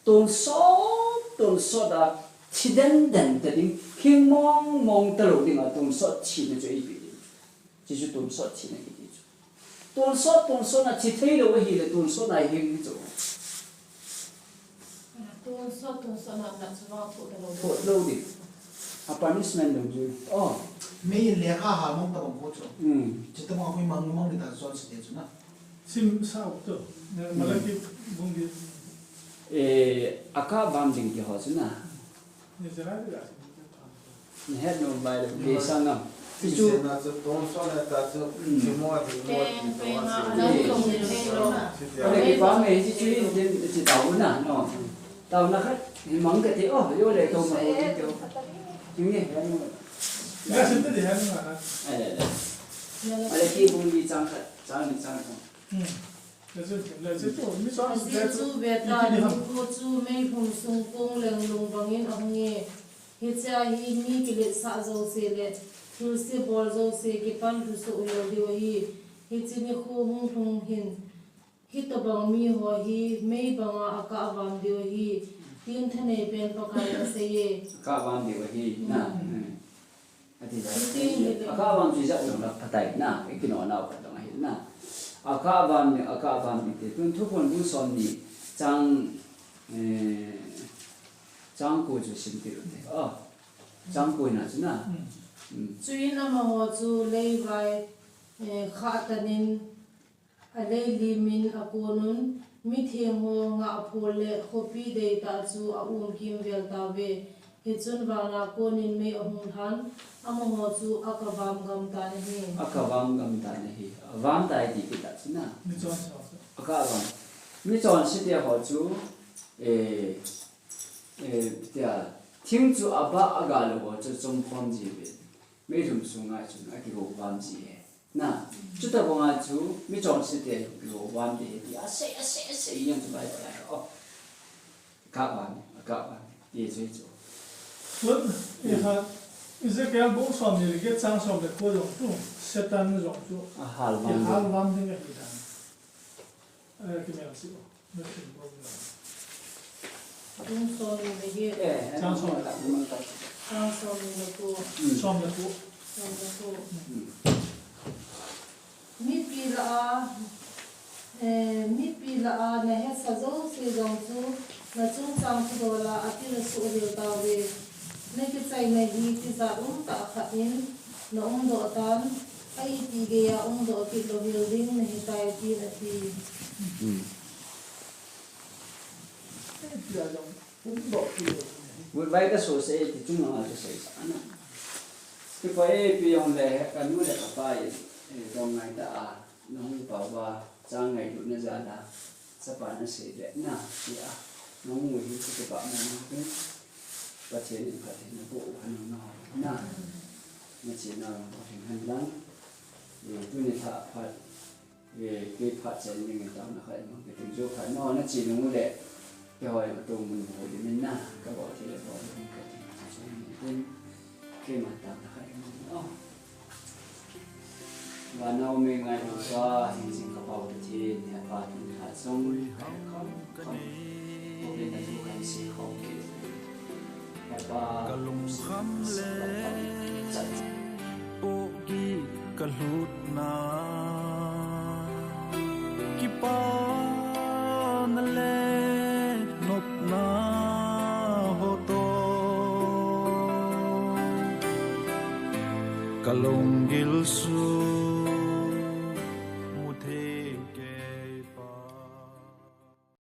Tonsot, tonsot a thi den den ta ding. Hing mong mong ta lou ding a, tonsot thina chu eipeh ding. Hiche chu tonsot thina kiti chu. Tonsot, tonsot na thi thei lou ahile tonsot na hing hi chu. Tonsot, tonsot na na chu vang thoh ta lou. Thoh lou ding. A punishment dong chu. Oh. Mei in lekha hal mong ta bang ko chu. Hmm. Chu ta bang ko mang mang ni ta chonse te chu na. Sim sao tu. Malaki bung di. Eh, akah vam ding ti ho chu na. Ni jera di la. Ni het nom bai le, ke sang ngam. Ti chu. Sena chu tonsot le ta chu, mm, ti mo, ti mo, ti to, ti mo. Ka le kipa me, ti chu in, ti, ti tao na, no. Tao na khat, hi mang ka ti, oh, yo le to ma, ti to. Ni nge, ya no. Ya sin ta di ha no na. Ai le le. Ai le ki bung ni chang khat, chang ni chang khat. Hmm. Ajeh chu veta, lungkhu chu meihum sung kong leng lung bangin ahung e. Hichea hi mi kiletsah jouse le Thilse bol jouse kipan lhusoh u lou diu ahi. Hiche nikho hung lhung hin, hitobang miho hi mei banga akahvam diu ahi, tin thaneipen Pakaiyin aseiye. Akahvam diu ahi, na. Hmm. Hmm. Ati jat. Hitin hile. Akahvam chu ijat jong le phatai na, ikinona u khat jong ahi na. Akahvam ni, akahvam ni te. Tun Thuphon bung somni chang, eh, chang ko chu sim teu hite. Oh. Chang ko na chu na. Hmm. Hmm. Chuin amaho chu leivai, eh, khahtan in, alei limin akonun, mitheng ho ngahphol le khopi deitah chu aum kimvel tauve. Hichun vana konin mei ahung lhan, amaho chu akavam gam tan ahi. Akavam gam tan ahi. Avam tai ti kit a chu na. Michonse ho chu. Akavam. Michonse te ho chu, eh, eh, tia, thing chu abah agal ho chu chomkhom jiuve. Meilhum sunga chun akigovam ji e. Na, chutobanga chu michonse te kigovam te ti asei, asei, asei jeng chu Bible a. Oh. Akahvam, akahvam. Ti chu chu. Tun, hmm, ikha, Ezekiel bung somni le get chang som le ko jong chu, Satan jong chu. Ahalvam ding. Ahalvam ding ahi dan. Eh, kimel si o. Bung somni le get. Eh, chang somni le ko. Chang somni le ko. Hmm. Som le ko. Som le ko. Hmm. Mipi lah a, eh, mipi lah a nahesa jouse jong chu nachungchang thudola atil suh hel tauve. Nakichaina hi tijat umtah khat in naumdoh tan, a ipi geiya umdoh kit louhel ding nahitai, tin ati. Hmm. Goodbye kasuse ti chunga chu seisah ana. Kipah e, ipi jongle kanu le kapa in, eh, dom ngaitah a nahung pao uva, cha ngailutna jal a chapa nasei le na, tia nahung u hi kakipah mong mong in. Pathen in phatthei naboh u hen nangho na. Nachena u Pathen hen lang. Eh, tuni lhah phat. Eh, kei phat chen ding in taona khat imang kati, jo phat nangho nache nung u le, keiho jong atong mun bol ding in na, kabol thei le bol ding kati, chu chu ni tin, keiman taona khat imang o. Vana um e ngailu Pa, hingjing kapau Pathen, Hepa, tuni lhah jong, kham kham, Pathen natu kan se khom kit. Kalungkham le pohgih kalutna, kipana le nopna ho toh, kalunggil su